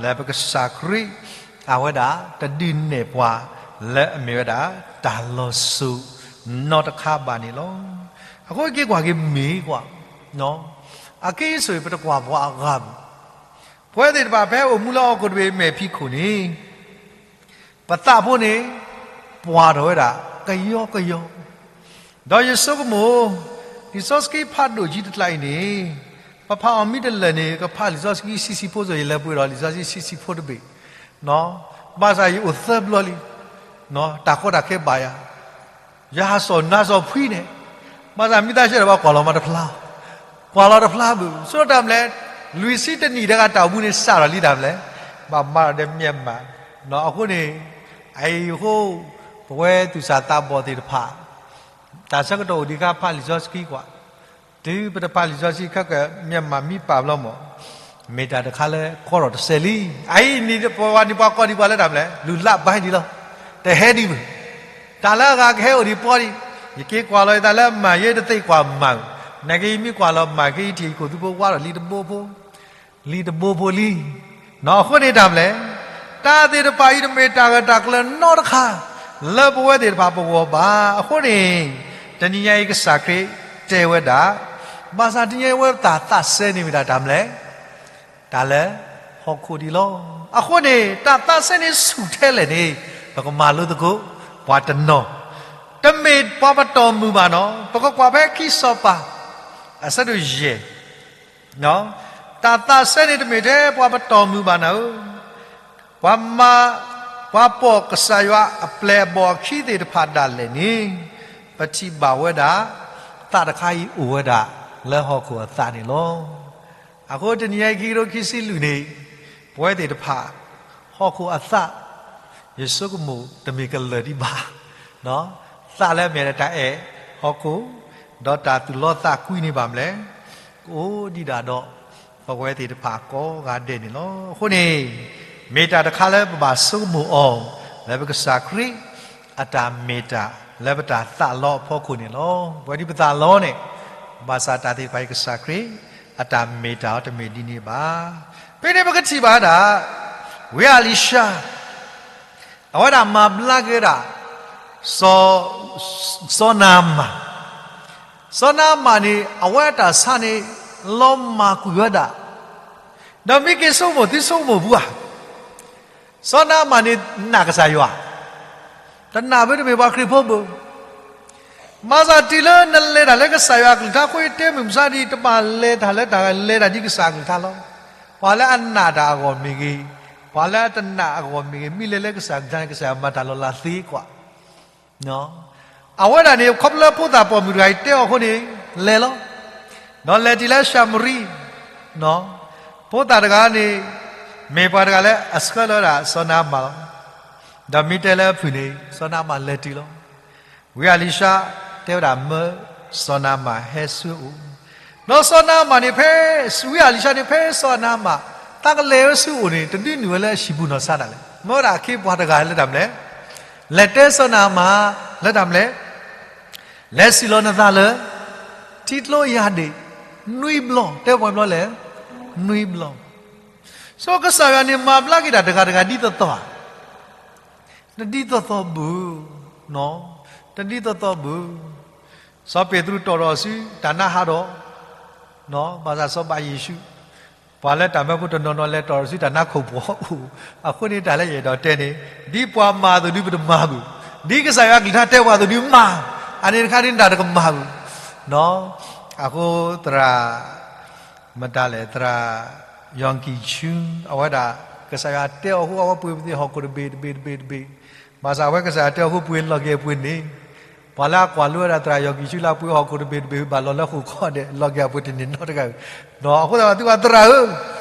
လၢပကစၢ်ခရံာ် အဝဲဒၣ်တဒုးနဲၣ်ပှၤလၢအမ့ၢ်ဝဲဒၣ် တၢ်လီၤစိၤနီတခါဘၣ်န့ၣ်လီၤ. အဃိက့ၤကွၢ်က့ၤမ့ၢ်ကွၢ်, အက့ၢ်ဆိၣ်အံၤ ပတကွၢ်ပှၤအဂၤဘၣ်. ပဝဲသ့ၣ်တဖၣ်ဖဲအိၣ်မူလၢဟီၣ်ခိၣ်တဘ့ၣ်မဲာ်ဖံးခိၣ်န့ၣ် ပသးဖိန့ၣ် ပှၢ်ထီၣ်ဝဲဒၣ် ကယီကယီ, ဒီးယဆိကမိၣ် လံာ်စီဆှံဖးဒိၣ်ကံတကျါအံၤန့ၣ် ပဖးအီၤမ့ၢ်တလၢာ်န့ၣ် ကဖးလံာ်စီဆှံဆံးဆံးဖိစီၤ ယလဲၤပှ့ၤဒီးလံာ်စီဆှံဆံးဆံးဖိတဘ့ၣ်, ဘၣ်ဆၣ်ယအိၣ်သၢဘျီလံ, တၢ်ကီတၢ်ခဲဘၣ်ယၤ ယဟးစီၣ်နါစီၣ်ဖှံန့ၣ်, ဘၣ်ဆၣ်မ့ၢ်သးဆှၢဒီးပှၤကွၢ်လီၤမးတဖျါ, ကွၢ်လီၤတဖျါဘၣ်, ဆိတၢ်မနုၤလဲၣ်, လွံၢ်ဆံတနံၣ်တဂၤတၢ်အိၣ်မူန့ၣ် စးထီၣ်လံတၢ်မနုၤလဲၣ်, ဘၣ်မၤဒီး Myanmar, အဃိန့ၣ် အအံၤအဃိ ပဝဲသူၣ်စၢ်သးဘီၣ်သ့ၣ်တဖၣ် တၢ်ဆၢကတီၢ်အိၣ်ဒံးခါဖးလံာ်စီဆှံကွၢ်, တုၤပတဖးလံာ်စီဆှံခဲက Myanmar မံပာ်ဘျီမး, မ့ၢ်တၢ်တခါလၢကီထီၣ်တစဲးလံ. အအံၤန့ၣ်ပှၤန့ၣ်ပှၤကိးဒံးပှၤလၢတၢ်မနုၤလဲၣ်, လူၤလးဘၣ်ဒံးလီၤ, တဟဲဒံးဘၣ်. တၢ်လၢအဂၤကဟဲအိၣ်ဒံးပှၤဒံး, ယက့ၤကွၢ်လီၤယသးလၢမၤ ယတသ့ကွၢ်မၤ, နာ်က့ယမ့ၢ်ကွၢ်လီၤမၤက့ ယထံၣ်ယခိၣ်သူဖိဝါထီၣ်လံတဘိဖိ, လံတဘိဖိလံ. အဃိန့ၣ်တၢ်မနုၤလဲၣ်, တၢ်သ့ၣ်တဖၣ်အံၤတမ့ၢ်တၢ်ဂၢၢ်တၢ်ကျၢၤနီတခါ လၢပဝဲသ့ၣ်တဖၣ်ပဂီၢ်ဘၣ်. အဃိန့ၣ် တနံၤညါအံၤကစၢ်ခရံာ်တဲဝဲဒၣ်, ဘၣ်ဆၣ်တနံၤညါအံၤဝဲတၢ်သးစဲန့ၣ်မ့ၢ်ဒၣ်တၢ်မနုၤလဲၣ်, တၢ်လၢဟီၣ်ခိၣ်ဒံးလီၤ. အဃိန့ၣ် တၢ်သးစဲန့ၣ်ဆူၣ်ထဲလဲၣ်န့ၣ် ပကမၤလိသကိး ပှၤတနီၤ, တမ့ၢ်ပှၤပတီၢ်မုၢ်ဘၣ်နီၤ. ပကကွၢ်ဖဲခံစီၤပၤ အဆၢဒိၣ်ယဲၢ် တၢ်သးစဲန့ၣ်တမ့ၢ်ထဲပှၤပတီၢ်မုၢ်ဘၣ်နၤဧၢ, ပှၤမၤ, ပှၤပိာ်ကစၢ်ယွၤအပျဲၢ်အဘီၣ်အခံသ့ၣ်တဖၣ်ဒၣ်လဲာ်န့ၣ် ပထံၣ်ဘၣ်ဝဲဒၣ် သးတခါအံၤအိၣ်ဝဲဒၣ်လၢဟီၣ်ခိၣ်အသးန့ၣ်လီၤ. အဃိတနံၤညါအံၤခံကထိခံဆံလွံၢ်န့ၣ် ပဝဲသ့ၣ်တဖၣ် ဟီၣ်ခိၣ်အသး ယဆိကမိၣ်တမ့ၢ်ကလၢာ်ဒံးဘၣ် သးလၢအမ့ၢ်တၢ်အဲၣ်ဟီၣ်ခိၣ် ဒီးတၢ်သူၣ်လီသးကွံန့ၣ်ဘၣ်မနုၤလဲၣ်, ကအိၣ်ဒံးဒၣ်ဒီး ပဝဲသ့ၣ်တဖၣ်ကိးဂၤဒဲးန့ၣ်လီၤ. အဃိန့ၣ် မ့ၢ်တၢ်တခါလၢပဘၣ်ဆိကမိၣ်အီၤ လၢပကစၢ်ခရံာ်အတၢ်မ့ၢ်တၢ် လၢပတၢ်သးလီအဖီခိၣ်န့ၣ်လီၤ. ပဝဲဒ်ပသးလီန့ၣ် ဘၣ်ဆၣ်တၢ်သ့ၣ်တဖၣ်အံၤ ကစၢ်ခရံာ်အတၢ်မ့ၢ်တၢ်အီၤတမ့ၢ်ဒ်န့ၣ်ဘၣ်. ဖဲန့ၣ်ပကထံၣ်ဘၣ်ဒၣ် ဝံအလံၤၡါ အဝဲဒၣ်မၤဘျါက့ၤဝဲဒၣ် စီၤနၤမၣ်, စီၤနၤမၣ်န့ၣ် အဝဲအတၢ်ဆါန့ၣ် လီၤမၢ်ကွံာ်ဝဲဒၣ်, ဒီးမ့ၢ်က့ၤဆိကမိၣ်သုဆိကမိၣ်ပူၤဧါ, စီၤနၤမၣ်န့ၣ်နာ်ကစၢ်ယွၤ, တနာ်ဘၣ်တမ့ၢ်ပှၤခရံာ်ဖိဘၣ်. ဘၣ်ဆၣ်တုၤလၢနလဲၤတၢ်လၢကစၢ်ယွၤအကလုၢ်ကထါအဃိ ယတဲမုၢ်မဆါဒ်အံၤ တဘၣ်လဲၤတၢ်လၢတၢ်လဲၤတၢ်ဒ်ကစၢ်အကလုၢ်ကထါလီၤ. ပှၤလၢအနာ်တၢ်အဂီၢ်မ့ၢ်ဂ့ၤ, ပှၤလၢအတနာ်အဂီၢ်မ့ၢ်ဂ့ၤ, မ့ၢ်လဲၤလၢကစၢ်အကလုၢ်ကထါန့ၣ် ကစၢ်ယွၤမၤတၢ်လီၤလးသ့ကွၢ် အဝဲဒၣ်န့ၣ် ခီဖျိလၢဖိသၣ်ပိာ်မုၣ်တဂၤအံၤတဲအီၤအဃိန့ၣ် လဲၤလီၤ. ဒီးလဲၤတုၤလၢၡၤမရံ, ဖိသၣ်တဂၤန့ၣ် မ့ၢ်ပှၤတဂၤလၢအဆှၢလီၤဝဲဒၣ်စီၤနၤမၣ်လီၤ. ဒီးမ့ၢ်တဲလၢအဖုၣ်န့ၣ် စီၤနၤမၣ်လဲၤတုၤလီၤ. ဝံအလံၤၡါတဲဝဲဒၣ်မၢစီၤနၤမၣ်ဟဲဆူအအိၣ်, ဒီးစီၤနၤမၣ်န့ၣ်ဖဲ ဝံအလံၤၡါန့ၣ် ဖဲစီၤနၤမၣ် တၢ်ကလဲၤဝဲဆူအအိၣ်န့ၣ် တဒုးနုာ်ဝဲလၢအဟံၣ်ပူၤနီၢ်ဆါဒၣ်လဲာ်, မၢဝဲဒၣ်အခ့အပှၤတဂၤလၢတၢ်မနုၤလဲၣ်, လဲၤတဲစီၤနၤမၣ်လၢတၢ်မနုၤလဲၣ်, လဲၤစံၣ်လီၤနသးလၢ ထံကျိယၢ်ဒ့ၣ် နွံဘျီ, တဲပှဲၤဘျီလဲၣ်, နွံဘျီ. ဆိကစၢ်ယွၤန့ၣ်မၤဘျါက့ၤတၢ်တဂၤတဂၤဒ်သိးသိးဧါ, တဒ်သိးသိးဘၣ်, တဒ်သိးသိးဘၣ်. စီၤပ့းတရူးတီၣ်ထီၣ်ဆူတၢ်နါဟးဒီး, ဘၣ်ဆၣ်စီၤဘၣ်ယ့ၣ်ၡူး, ပှၤလၢတၢ်မၢဖိတနီၤနီၤလဲၤတီၣ်ထီၣ်ဆူတၢ်နါခိၣ်ဖှီၣ်အအိၣ်, အဃိန့ၣ်တၢ်လၢယအဲၣ်ဒိးတဲန့ၣ် ဒ်ပှၤမၤအသိးဒုးပတမၤဘၣ်, ဒ်ကစၢ်ယွၤအကလုၢ်ကထါတဲပှၤအသိးဒုးမၤ, အန့ၣ်တခါဒ်နတၢ်တကမၣ်ဘၣ်. အဃိသရၣ် မတၤလဲၣ် သရၣ် ယီၣ်ကံၣ်ဆူ အဝဲဒၣ် ကစၢ်ယွၤတဲအီၤအဃိ အဝဲပှ့ၤပသ့ၣ်ဟီၣ်ခိၣ်တဘ့ၣ်တဘ့ၣ်တဘ့ၣ်, ဘၣ်ဆၣ်အဝဲကစၢ်ယွၤတဲအီၤအဃိ ပှ့ၤလီၤက့ၤအပှ့ၤန့ၣ်, ပှၤလၢအကွၢ်လိဝဲဒၣ်သရၣ်ယီၣ်ကံၣ်ဆူလၢအပှ့ၤဟီၣ်ခိၣ်တဘ့ၣ်တဘ့ၣ် ဘၣ်လီၤလၢဟီၣ်ခိၣ်တခီဒဲး လီၤက့ၤအပှ့ၤတန့ၢ်နီတဂၤဧၢ, အဃိသတးဒီးသုဘၣ်သရၣ်ဧၢ,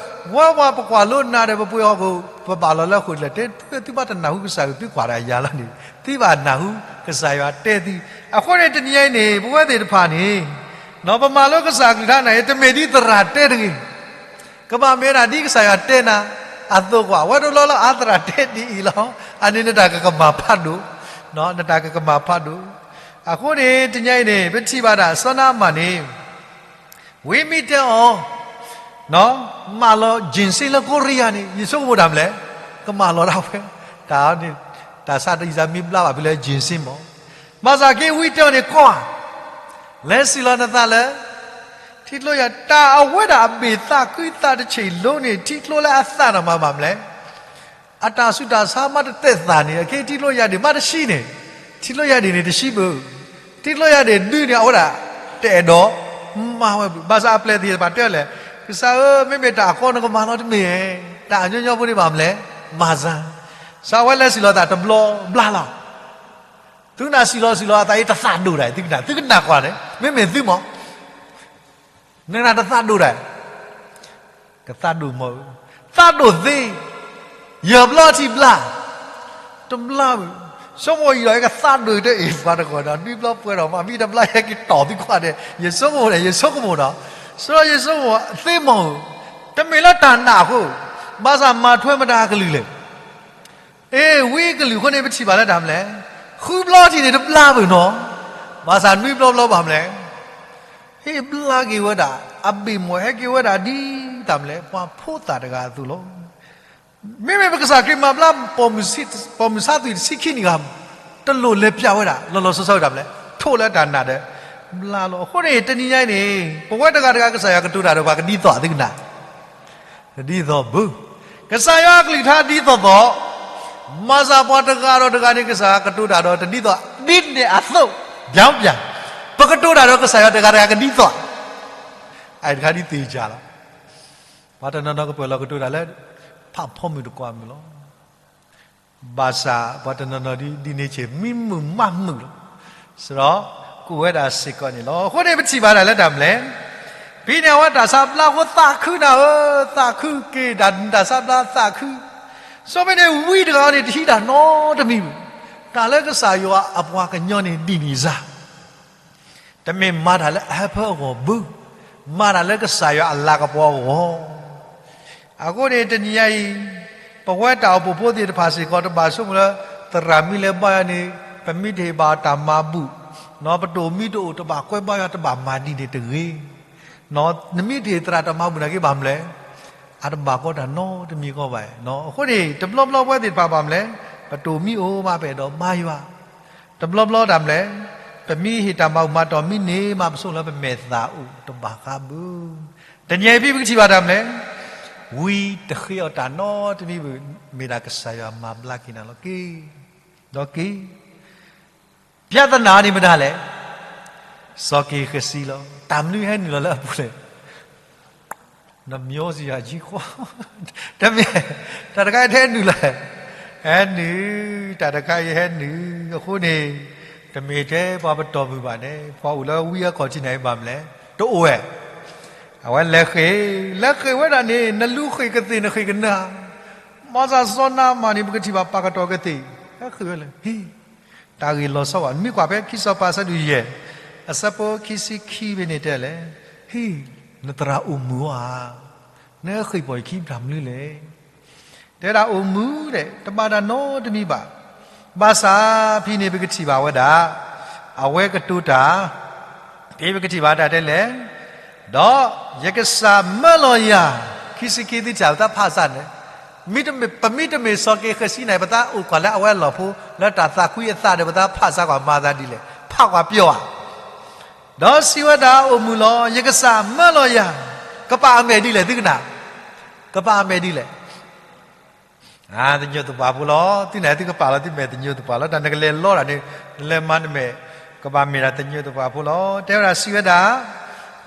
ဝဲပှၤပကွၢ်လိနၤဒီး ပပှ့ၤဟီၣ်ခိၣ် ပဘၣ်လီၤလၢဟီၣ်ခိၣ်လဲၣ်, တဲသုသုဘၣ်တနၢ်ဟူကစၢ်ဧၢ, သုကွၢ်တၢ်ယၤလီၤန့ၣ် သုဘၣ်နၢ်ဟူကစၢ်ယွၤတဲသု. အဃိန့ၣ်တနံၤအံၤန့ၣ် ပဝဲသ့ၣ်တဖၣ်န့ၣ် ပမၤလိကစၢ်အကလုၢ်ကထါန့ၣ် တမ့ၢ်ဒ်သရၣ်တဲတဂ့ၤ, ကဘၣ်မ့ၢ်ဝဲဒၣ်ဒ်ကစၢ်ယွၤတဲနၤအသိးကွၢ်, အဝဲတဘျီလၢအသရၣ်တဲဒ်အံၤလီၤ, အန့ၣ်နတၢ်ကကမၣ်ဖးဒိၣ်, နတၢ်ကကမၣ်ဖးဒိၣ်. အဃိန့ၣ် တနံၤအံၤန့ၣ် ပထံၣ်ဘၣ်ဒၣ်စီၤနၤမၣ်န့ၣ် ဝံမ့ၢ်တဲအီၤ မၢလီၤ ginseng လၢကိရံယါန့ၣ် ယဆိကမိၣ်တၢ်မနုၤလဲၣ်, ကမၢလီၤဒၣ်ဝဲ, တၢ်န့ၣ် တၢ်ဆါတယံာ်သးမ့ၢ်ဘျါဘၣ်ဖဲလၢ ginseng မး, ဘၣ်ဆၣ်က့ဝံတဲအီၤန့ၣ် ကွၢ်, လဲၤစံၣ်လီၤနသးလၢ ထံကျိယၢ်, တၢ်အဝဲဒၣ်အဘ့ၣ်သးခုသးတဆံးလိၤန့ၣ် ထံကျိလၢအသၣ်နီၢ်မးဘၣ်မနုၤလဲၣ် အတၢ်ဆူးတၢ်ဆါမးတတဲာ်သးန့ၣ် အခဲအံၤထံကျိယၢ်ဒ့ၣ်မးတဆှံန့ၣ်, ထံကျိယၢ်ဒ့ၣ်န့ၣ်တဆှံဘၣ်, ထံကျိယၢ်ဒ့ၣ်ဒုးန့ၣ် အဝဲဒၣ်တအဲၣ်ဒိးမၤဝဲဘၣ်. ဘၣ်ဆၣ်အပျဲၢ်သ့ၣ်တဖၣ်တဲလဲၣ်, ကစၢ်ဧၢ, မ့မ့ၢ်တၢ်အကီနကမၤလီၤတမ့ၢ်, တၢ်အညီညီဖိန့ၣ်ဘၣ်မနုၤလဲၣ်, မၤစၢ်. စီၤအဝဲလဲၤစံၣ်လီၤသးတဘျီဘျါလီၤ. သုကနၣ်စံၣ်လီၤစံၣ်လီၤအသးအံၤတသးဒိၣ်ဒၣ်, သုကနၣ်, သုကနၣ်ကွၢ်န့ၣ် မ့မ့ၢ်သုမး နကနၣ်တသးဒိၣ်ဒၣ်, ကသးဒိၣ်မး, သးဒိၣ်သ့, ယဲၢ်ဘျီထံၣ်ဘျါ, တဘျါဘၣ်, ဆိကမိၣ်အံၤဒီး ယကသးဒိၣ်တအ့ၣ်ပှၤတဂီၢ်ဒီး နွံဘျီပှဲၤဒီးမး မ့ၢ်တဘျါဟဲက့ၤတီၢ်သံကွၢ်ဒီး ယဆိကမိၣ်ဒီး ယဆိကမိၣ်ဒီး, ဆိယဆိကမိၣ်သ့မးဧိၤ, တမ့ၢ်လၢတၢ်နာ်အဃိ, ဘၣ်ဆၣ်မၤထွဲမတၤအကလုၢ်လဲၣ် အ့ၣ် ဝံအကလုၢ်အဃိန့ၣ် ပထံၣ်ဘၣ်လၢတၢ်မနုၤလဲၣ်, ဃုဘျီထံၣ်န့ၣ်တဘျါဘၣ်နီၤ, ဘၣ်ဆၣ်နွံဘျီဘျီဘၣ်မနုၤလဲၣ်, ဟ့ၣ်ဘျါက့ၤဝဲဒၣ်, အဘ့ၣ်မီၢ်ဟဲက့ၤဝဲဒၣ်ဒ်တၢ်မနုၤလဲၣ် ပှၤဖိသၣ်တဂၤအသိးလီၤ. မ့မ့ၢ်ပကစၢ်ခရံာ်မၤဘျါ ပိာ်မုၣ်ဆါသွံၣ်တဆံခံနံၣ်ဂၤ, တလိၣ်လဲၤပျးဝဲဒၣ် လီၤလီၤဆီဆီဝဲဒၣ်မနုၤလဲၣ်, ထိၣ်လၢတၢ်နာ်ဒီး ဘျါလီၤ. အဃိန့ၣ် တနံၤညါအံၤန့ၣ် ပဝဲတဂၤတဂၤကစၢ်ယွၤကတိၤတၢ်ဒီးပှၤကဒ်သိးသုကနၣ် တဒ်သိးဘၣ်. ကစၢ်ယွၤအကလုၢ်ကထါဒ်သိးသိး, မၤစၢ်ပှၤတဂၤဒီးတဂၤန့ၣ် ကစၢ်ယွၤကတိၤတၢ်ဒီးတဒ်သိး, ဒ်န့ၣ်အသိး, ပြောင်းပြန်, ပကတိၤတၢ်ဒီးကစၢ်ယွၤတဂၤတဂၤကဒ်သိး, အအံၤတခါဒ်သ့ၣ်ညါလီၤ. ပှၤတနီၤနီၤကပၢၢ်လီၤကတိၤတၢ်လၢ ဖးဖီမုၢ်တကွၢ်မုၢ်လီၤ. ဘၣ်ဆၣ်ပှၤတနီၤနီၤဒ် ဒ်န့ၣ်ဆ့ၣ် မံမုာ်မးမုာ်လီၤ. စရီ ကူၣ်ဝဲဒၣ်စ့ၢ်ကီးန့ၣ်လီၤ. အဃိန့ၣ် ပထံၣ်ဘၣ်ဒၣ်လၢတၢ်မနုၤလဲၣ်, ဖဲန့ၣ်အဝဲတၢ်ဆါဘျါအဃိသးခုနၤဧၢ, သးခုက့ၤဒၣ်တၢ်ဆါဘျါသးခု. ဆိမ့ၢ်န့ၣ်ဝံတဂၤန့ၣ် တဟံးတၢ်နီတမံၤဘၣ်. တၢ်လၢကစၢ်ယွၤအပှၤကညီန့ၣ်ဒ်န့ၣ်စ့ၢ် တမ့ၢ်မၤတၢ်လၢအဟၢဖၢအဂီၢ်ဘၣ်. မၤတၢ်လၢကစၢ်ယွၤအလၤကပီၤအဂီၢ်. အဃိန့ၣ် တနံၤညါအံၤ ပဝဲတၢ်အိၣ်ဖှိၣ်ဖိသ့ၣ်တဖၣ်စ့ၢ်ကီး တဘၣ်ဆိကမိၣ်လၢ သရၣ်မုၣ်လဲၤဘါယွၤန့ၣ် ပမ့ၢ်တဟ့ၣ်ဘၣ်တၢ်မၤဘူၣ်, ပတအိၣ်မံတအိၣ် တဘၣ်ကွဲဘါယွၤ တဘၣ်မၤဒ်န့ၣ်တဂ့ၤ. နမ့ၢ်တဟ့ၣ်သရၣ်တၢ်မၤဘူၣ်နာ်က့ဘၣ်မနုၤလဲၣ်, အတဘၣ်ကီတၢ်နီတမံၤကီဘၣ်. အဃိန့ၣ် တဘျီဘျီပဝဲသ့ၣ်တဖၣ်ဘၣ်မနုၤလဲၣ်, ပတအိၣ်မံအိၣ်မး ပအဲၣ်ဒိးဘါယွၤ တဘျီဘျီတၢ်မနုၤလဲၣ်, ပမ့ၢ်ဟ့ၣ်တၢ်မၤဘူၣ်မၤတီၢ်မံန့ၢ်မး ပဆိကမိၣ်လၢပမဲာ်သၣ်အိၣ် တဘၣ်ဃးဘၣ်. တနံၤအံၤဖဲပကထံၣ်ဘၣ်တၢ်မနုၤလဲၣ်, ဝံတဃ့အီၤတၢ်နီတမံၤဘၣ်, မ့ၢ်ဒၣ်ကစၢ်ယွၤမၤဘျါက့ၤနၤလီၤက့ၤ, ဒီးက့ၤ ပြဿနာန့ၣ်မတၤလဲၣ်, စီၤက့ၤဃစံလီၤ. တၢ်မနုၤဟဲနုာ်လီၤလၢအပူၤလဲၣ်. နမျီစံယၤကံဃီ, တမ့ၢ်, တၢ်တခါအံၤတဟဲနုာ်လီၤ, ဟဲနုာ်, တၢ်တခါအံၤဟဲနုာ်. အဃိန့ၣ် တမ့ၢ်ထဲပှၤပတီၢ်မုၢ်ဘၣ်န့ၣ် ပှၤအိၣ်လၢဝံအခီၣ်ထံးန့ၣ်ဘၣ်မနုၤလဲၣ်, တအိၣ်ဝဲ. အဝဲလဲၤဃ့ၢ်, လဲၤဃ့ၢ်ဝဲဒၣ်န့ၣ် နလူၤဃ့ၢ်ကသ့ၣ်နဃ့ၢ်ကနၢၤ, မၤသးစီၤနၤမၣ်န့ၣ် ပကထံၣ်ဘၣ်ပာ်ကတီၢ်ကသ့ၣ်, ဟဲဃ့ၢ်ဝဲလဲၣ်, ဟ့ၣ် တၢ်ဂ့ၢ်လီၤဆီဘၣ်. နမ့ၢ်ကွၢ်ဖဲခံစီၤပၤအဆၢဒိၣ်ယဲၢ် အဆၢဖိခံဆံခံဖဲန့ၣ်တဲလဲၣ်, ဟ့ၣ် နသရၣ်အိၣ်မုာ်ဧါ, နဃ့ၢ်ပီၢ်ယခံတၢ်မနုၤလဲၣ်. တဲဒၣ်အိၣ်မုာ်ဒဲး တဘၣ်တၢ်နီတမံၤဘၣ်. ဘၣ်ဆၣ်ဖဲန့ၣ်ပကထံၣ်ဘၣ်ဝဲဒၣ် အဝဲကတိၤတၢ် ဖဲပကထံၣ်ဘၣ်တၢ်တဲလဲၣ်, ဒီးယကစၢ်မၢလီၤယၤ, ခံဆံခံသ့ၣ်တဖၣ် ပသးဖးစၢ်န့ၣ်, ပမ့ၢ်တမ့ၢ်စီၤက့ၤဃစံန့ၣ် ပသးအိၣ်ကွၢ်လၢအဝဲအလီၢ်ဖိ လၢတၢ်သးကွံအသးဒီး ပသးဖးစၢ်ကွၢ်မၤသးဒ်လဲၣ်, ဖးကွၢ်ပျီဧါ. ဒီးစံးဝဲဒၣ်အိၣ်မုာ်လီၤ, ယကစၢ်မၢလီၤယၤ, ကပာ်အမဲာ်ဒ်လဲၣ်သုကနၣ်, ကပာ်အမဲာ်ဒ်လဲၣ်. သညိးသပှၢ်ဖိလီၤ. သုန့ၣ်သုကပာ်လီၤသုမဲာ်သညိးသပှၢ်လီၤ. တၢ်နကလဲၤလီတၢ်န့ၣ် နလဲၤမၤနမဲာ် ကဘၣ်မ့ၢ်ဒၣ်သညိးသပှၢ်ဖိလီၤ. တဲဝဲဒၣ်စံးဝဲဒၣ်,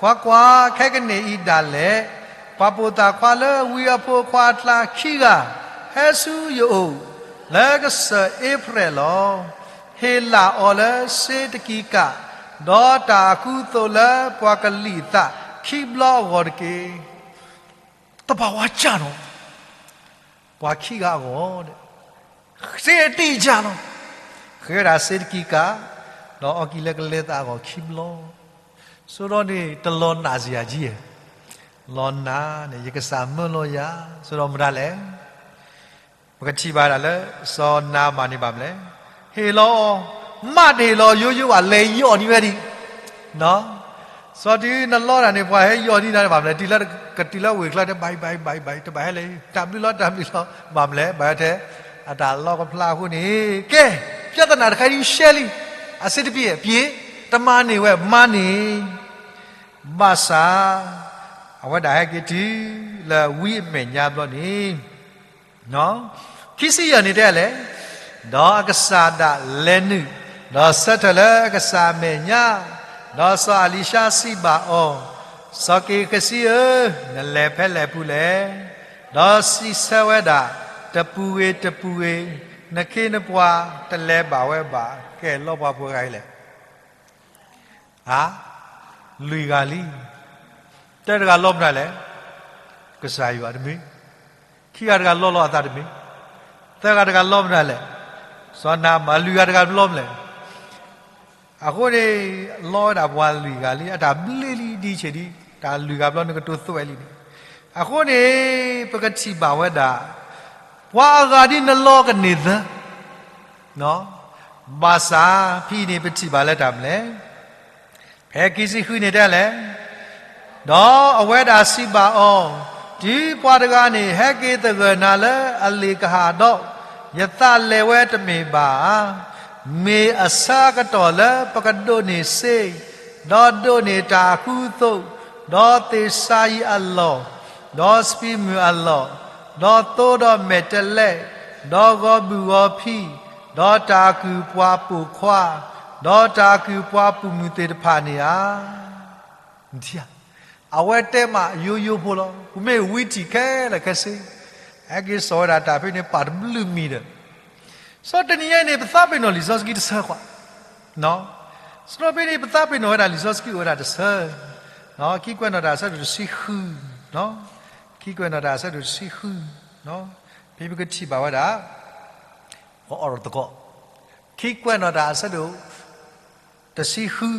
ကွၢ်ကွၢ်, ခဲကနံၣ်အံၤဒၣ်လဲာ် ပှၤပိာ်သၣ်ခွါလၢဝံအဖိခွါအကျါခံဂၤ ဟဲဆူယအိၣ် လၢကစၢၢ်အ့ဖရဲၣ်လီၤ. ဟ့ၣ်လၢ်အီၤလၢစ့တကံကး ဒီးတၢ်အကူအသိးလၢပှၤကလံၤအသးခံဘျီအဂီၢ်တက့ၢ်. တဘၣ်ဝါကၢ်နီၤ ပှၤခံဂၤအဂီၢ်, စ့အတံၢ်ကၢ်လီၤ. ဃ့ဝဲဒၣ်စ့တကံကး ဒီးအီၣ်ကံၢ်လၢကလဲၤသးအဂီၢ်ခံဘျီ. ဆိဒီးန့ၣ် တလီၤနာ်စ့ယၤကံဧါ, လီၤနာ်န့ၣ် ယကစၢ်မၢလီၤယၤ, ဆိဒီးမတၤလဲၣ်. ပကထံၣ်ဘၣ်ဒၣ်လၢ စီၤနၤမၣ်န့ၣ်ဘၣ်မနုၤလဲၣ်, ဟ့ၣ်လီၤအီၤ, မ့ၢ်တဟ့ၣ်လီၤယိယိဘၣ် လဲၤယီၢ်န့ၢ်ဝဲဒၣ် စီၤတုၤနလီတၢ်န့ၣ် ပှၤဟဲယီၢ်န့ၢ်နၤဘၣ်မနုၤလဲၣ်, တုၤလၢကတုၤလၢဝ့ၢ်ချၢန့ၣ် ဘၣ်ဘၣ်ဘၣ်ဘၣ် တဘၣ်ဟဲလၢၤ, တၢ်ဘျုးလီၤတၢ်ဘျုးလီၤ ဘၣ်မနုၤလဲၣ်, ဘၣ်ဟဲထဲ အတၢ်လီကဖျါအဃိန့ၣ်, ကဲ, ပြဿနာတခါဒ်ရှဲလံ, အစ့တပံၤ ပံၤ, တမၤန့ၢ်ဝဲ မၤန့ၢ်, ဘၣ်ဆၣ်, အဝဲဒၣ်ဟဲက့ၤတုၤလၢဝံအမဲာ်ညါဘျီန့ၣ် ခံဆံယဲၢ်န့ၣ်တဲလဲၣ်, ဒီးအကစၢ်ဒၣ်လဲၤနုာ်, ဒီးဆၢထၢၣ်လၢအကစၢ်အမဲာ်ညါ, ဒီးစီၤအလံၤၡါစံးဘၣ်အီၤ, စီၤက့ၤဃစံဧၢ, နလဲၤဖဲလဲၣ်ပူၤလဲၣ်. ဒီးစံးဆၢဝဲဒၣ်, တပူၤဂ့ၤတပူၤဂ့ၤ, နခ့နပှၤတလဲၤဘၣ်ဝဲဘၣ်. ကဲလီၤပှၤဖိဂၤအံၤလဲၣ် အါ, လွံၢ်ဂၤလံ. တၢတဂၤလီမတၤလဲၣ်, ကစၢ်ယွၤတမ့ၢ်, ခံဂၤတဂၤလီလီၤအသးတမ့ၢ်, သၢဂၤတဂၤလီမတၤလဲၣ်, စီၤနၤမၣ်, လွံၢ်ဂၤတဂၤလီမလဲၣ်. အဃိန့ၣ် လီဝဲဒၣ်ပှၤလွံၢ်ဂၤလံ, အတၢ်ဘျ့လံဒ်ဆ့ဒံး, တၢ်လွံၢ်ဂၤဘျီနကတိၤသွဲးလံန့ၣ်. အဃိန့ၣ် ပကထံၣ်ဘၣ်ဝဲဒၣ် ပှၤအဂၤဒ်နလီကန့ၢ်သၢ ဘၣ်ဆၣ်ဖဲအံၤန့ၣ် ပထံၣ်ဘၣ်လၢတၢ်မနုၤလဲၣ်, ဖဲခံဆံဃုန့ၣ်တဲလဲၣ်, ဒီးအဝဲဒၣ်စံးဘၣ်အီၤ, တုၤပှၤတဂၤန့ၣ် ဟဲက့ၤသဂၢၢ်နၤလၢအလ့ၣ်ကဟၣ်ဒီး, ယသးလဲၤဝဲတမ့ၢ်ဘၣ်ဧါ. မ့ၢ်အဆၢအကတီၢ်လၢပကဒိးန့ၢ်စ့, ဒီးဒိးန့ၢ်တၢ်အကူအသိး, ဒီးသ့ၣ်စၤယံးအလီၢ်, ဒီးစပံးမုၢ်အလီၢ်, ဒီးသိဒီးမဲာ်တဲးလဲး, ဒီးဂီၤဘုၣ်ဂီၤဖံး, ဒီးတၢ်အကုၢ်ပှၤပိာ်ခွါ, ဒီးတၢ်အကုၢ်ပှၤပိာ်မုၣ်သ့ၣ်တဖၣ်န့ၣ်ဧါ. အဝဲတဲမးယိယိဖိလီၤ. ပမ့ၢ်ဝံထံၣ်ခဲလၢာ်ခဲဆ့, ဟဲက့ၤစိာ်ဝဲဒၣ်တၢ်ဖဲန့ၣ် ပာ်တဘျုးမံၤဒီး, စီၤတနံၤညါအံၤန့ၣ် ပသးပ့ၤနီၣ်လံာ်စီဆှံတဆၢကွၢ်, စီၤဖဲန့ၣ် ပသးပ့ၤနီၣ်ဝဲဒၣ်လံာ်စီဆှံအိၣ်ဝဲဒၣ်တဆၢ, ခံကွဲးနီၣ်တၢ်အဆၢဒိၣ်တဆံဃု, ခံကွဲးနီၣ်တၢ်အဆၢဒိၣ်တဆံဃု, ဖဲပကထံၣ်ဘၣ်ဝဲဒၣ် ပအီၣ်တသကိး, ခံကွဲးနီၣ်တၢ်အဆၢဒိၣ်တဆံဃု,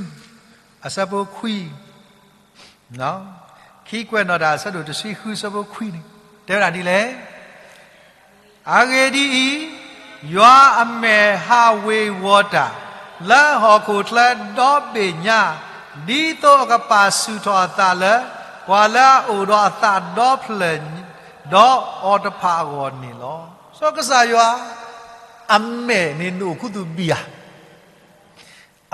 အဆၢဖိခွံ ခံကွဲးနီၣ်တၢ်အဆၢဒိၣ်တဆံဃုဆၢဖိခွံန့ၣ် တဲဝဲဒၣ်ဒ်လဲၣ်. အဂ့ၢ်ဒ်အံၤ, ယွၤအမဲာ်ဟးဝ့ၤဝီၤတၢ် လၢဟီၣ်ခိၣ်ချၢဒီဘ့ၣ်ညါ, ဒ်သိးအကပာ်ဆူၣ်ထီၣ်အသးလၢ ပှၤလၢအအိၣ်ဒီးအသးဒီဖျၢၣ် ဒီးအီၤတဖၣ်အဂီၢ်န့ၣ်လီၤ. စီၤကစၢ်ယွၤ အမဲာ်န့ၣ်နအိၣ်ခူသူၣ်ဘံၣ်ဧါ